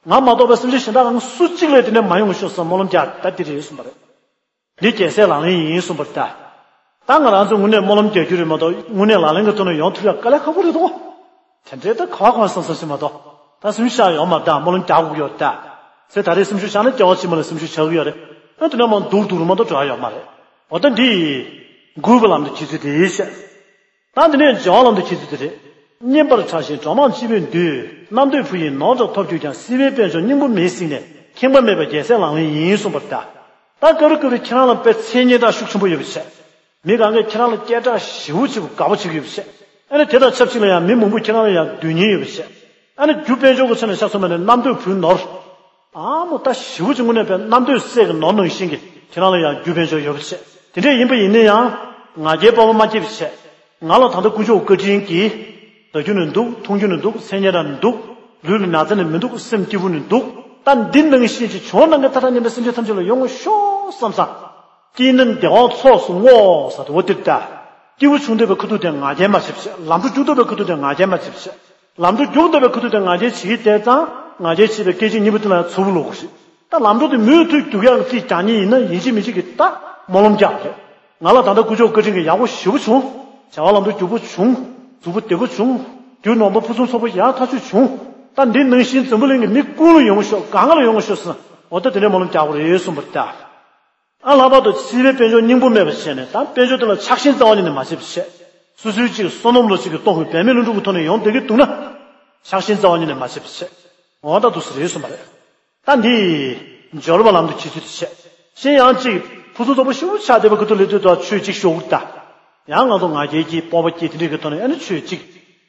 ང་མ་གཏོགས་པའི་སེམས་ཅན་གཞན་དག་གང་སུ་གཅིག་ལ་དེ་འདྲ་མ་ཡོང་བར་ཤོག་བསམ་སྨོན་ལམ་རྒྱག། ད་འདི་རེད་གསུངས་པ་རེད། འདི་རྒྱལ་སྲས་ལག་ལེན་ཡིན་གསུངས་པ་རེད་ད། ད་ང་རང་ཚོ་དངོས་གནས་སྨོན་ལམ་རྒྱག་རྒྱུ་རེད་མ་གཏོགས། དངོས་གནས་ལག་ལེན་གྱི་ཐོག་ནས་ཡོང་ཐུབ་ཡག་དཀའ་ལས་ཁག་པོ་རེད་དོ། དེ་འདྲའི་ད་ག་བ་གང་བསམ་བསམ་ཞིག་མ་གཏོགས། ད་སེམས་ཤུགས་བཞག་ཡོད་མ་རེད་ད། སྨོན་ལམ་རྒྱག་དགོས་ཀྱི་ཡོད་རེད་ད། ཚེ་ད་རེས་སེམས་ཤུགས་བཞག་ན་སྐྱེ་བ་ཕྱི་མ་ལ་སེམས་ཤུགས་ཆག་གི་ཡོད་རེད། ཨ་དེ་ནས་མར་སྡུག་སྡུག་རུ་མ་གཏོགས་འགྲོ་ཡ་ཡོད་མ་རེད། འོ་ད་འདི་དགོས་པའི་ལམ་དུ་ཁྱེར་ཚུལ་དེ་བཤད། ད་འདི་ནས་བྱ་བ་ལམ་དུ་ཁྱེར་ཚུལ་དེ་རེད། སྙན་པར་གྲགས་ཤིང་འགྲོ་མང་སྤྱི་བོས་འདུད། རྣམ་ཐོས་བུ་ཡིས་ནོར་འདྲ་ཐོབ་གྱུར་ཀྱང་། སྲིད་པའི་དཔལ་འབྱོར་སྙིང་པོ་མེད་གཟིགས་ནས། ཁེངས་པ་མེད་པ་རྒྱལ་སྲས་ལག་ལེན་ཡིན་གསུངས་པ་རེད་ད། ད་སྐབས་རེ་སྐབས་རེ་ཁྱེད་རང་ལ་དཔེ་མཚན་སྙན་གྲགས་ཤུགས་ཆེན་པོ་ཡོད་པ་བྱས། མི་གང་གིས་ཁྱེད་རང་ལ་སྐད་གྲགས་ཞེ་པོ་ཅིག་དགའ་པོ་བྱེད་ཀྱི་ཡོད་པ་བྱས། ཨ་ནི་དེ་དང་ཆབས་ཅིག་ལ་ཡང་མི་མང་པོས་ཁྱེད་རང་ལ་ཡང་སྡུག་བསྔལ་ཡོད་པ་བྱས། ཨ་ནི་རྒྱུ་དཔལ་འབྱོར་གྱི་ཆ་ནས་ཆ་མཚོན་པ་ནི་རྣམ་ཐོས་བུའི་ནོར། ཨ་མོ་ད་ཞེ་པོ་ཅིག་དངོས་གནས་དཔེ་རྣམ་ཐོས་སྲས་ཀྱི་ནོར་ནང་བཞིན་གྱི་ཁྱེད་རང་ལ་ཡང་རྒྱུ་དཔལ་འབྱོར་ཡོད་པ་བྱས། དེ་འདྲས་ཡིན་པ་ཡིན་ན་ཡང་ང་རྒྱལ་སྤོབས་པ་མ་སྐྱེས་པ་བྱས། ང་ལ་ད་ལྟ་དཀོན་མཆོག་བཀའ་དྲིན་གྱིས། ཟ་རྒྱུ་ནི་འདུག། འཐུང་རྒྱུ་ནི་འདུག། མཚན་སྙན་གྲགས་ནི་འདུག། ལུས་ལ་ན་ཚ་ནི་མི་འདུག། སེམས་སྐྱིད་པོ་ནི་འདུག། ད་འདི་ནང་བཞིན་གྱི་ཇོ་བོ་ནམ་མཁའི་མཐའ་དང་མཉམ་པའི་སེམས་ཅན་ཐམས་ཅད་ལ་ཡོང་ངོ་ཤོག་བསམ་ས། སྐྱིད་ན་བདེ་བ་ཚོགས་སུ་བསྔོ་ཟེར་དེ་འོ་དེ་རེད་ད། སྐྱིད་པོ་བྱུང་འདོད་པའི་ཁ་ཐུག་དེ་ང་རྒྱལ་མ་བྱེད་པ་བྱས། ལམ་འགྲོ་རྒྱུག་འདོད་པའི་ཁ་ཐུག་དེ་ང་རྒྱལ་མ་བྱེད་པ་བྱས། ལམ་འགྲོ་རྒྱུག་འདོད་པའི་ཁ་ཐུག་དེ་ང་རྒྱལ་བྱེད་ཀྱི་བསྡད་ཙང་། ང་རྒྱལ་བྱེད་པའི་སྐད་ཅིག་གཉིས་པོ་དེ་ལ་ཡང་ཚུར་ལོག་དགོས་ཤིག། ད་ལམ་འགྲོ་དེ་མུ་མཐུད་རྒྱུག་ཡག་གི་རྩིས་རྒྱག་མཁན་ཡིན་ན་ཡིན་གཅིག་མིན་གཅིག་གི་ད་སྨོན་ལམ་རྒྱག་རེད། ང་ལ་ད་ལྟ་དཀོན་མཆོག་བཀའ་དྲིན་གྱིས་ཡག་པོ་ཞེ་པོ་བྱུང་། བྱ་བ་ལམ་འགྲོ་རྒྱུག་པོ་བྱུང་། གཟུགས་པོ་བདེ་པོ་བྱུང་། རྒྱུ་ནོམ་པ་ཕུན་སུམ་ཚོགས་པོ་ཡག་ཐག་ཆོད་བྱུང་། ད་འདི་ནང་བཞིན་འཛམ་བུ་གླིང་གི་མི་ཀུན་ལ་ཡོང་ཤོག། གང་ག་ལ་ཡོང་ཤོག་ཟེར། འོ་ད་དེ་འདྲའི་སྨོན་ལམ་རྒྱག་དགོས་རེད་གསུངས་པ་རེད་ད། ཨ་ལྷག་པར་དུ་སྲིད་པའི་དཔལ་འབྱོར་སྙིང་པོ་མེད་པ་བྱས་ནས། ད་དཔལ་འབྱོར་དེ་ལ་ཆགས་ཞེན་རྩ་བ་ཉིད་ནས་མ་བྱེད་པ་བྱས། སོ་སོའི་ཅིག་བསོད་ནམས་ལོ་ཅིག་གི་ལྟོ་གོས་བལ་མེད་ལ་འགྲོ་གི་ཐོག་ནས་ཡོང་བསྡད་ཀྱི་འདུག་ན། ཆགས་ཞེན་རྩ་བ་ཉིད་ནས་མ་བྱེད་པ་བྱས། འོ་ད་འདུག་སེ་རེད་གསུངས་པ་རེད། ད་འདི་སྦྱོར་བ་ལམ་དུ་འཁྱེར་ཚུལ་དེ་བྱས། གཞན་ཡང་གཅིག་ཕུན་སུམ་ཚོགས་པ་ཞེ་པོ་ཆགས་བསྡད་པ་གི་ཐོག་ལ་ལྟོས་དང་ཆོས་གཅིག་ཞོག་གི་ད། ཡང་ང་ཚོ་ང་རྒྱལ་གྱི་སྤོབས་པ་སྐྱེས་དེ་འདྲའི་གི་ཐོག་ནས་ཨ་ནི་ཆོས་གཅིག་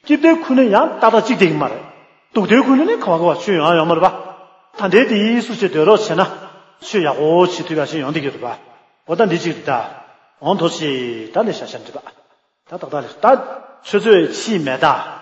སྐྱིད་པའི་ཁུལ་ནས་ཡང་ཏག་ཏག་གཅིག་བསྡད་ཀྱི་མ་རེད། སྡུག་བསྡད་ཁུལ་ནས་ནི་ག་བ་ག་བ་ཆོས་ཡོང་ཡ་ཡོད་མ་རེད་པ། ད་འདྲའི་དེ་ཡིས་སུ་ཞིག་སྡོད་རོགས་བྱས་ན་ཆོས་ཡག་པོ་བྱེད་ཐུབ་ཡ་ཞིག་ཡོང་བསྡད་ཀྱི་རེད་པ། འོ་ད་འདི་གཅིག་རེད་ད། འོང་དོ་ཞེས་ད་ལས་བྱ་བྱ་འདྲི་པ། ད་ཏག་ཏག་ལས་ད་ཆོས་ཚོད་ཕྱིས་མེད་ད།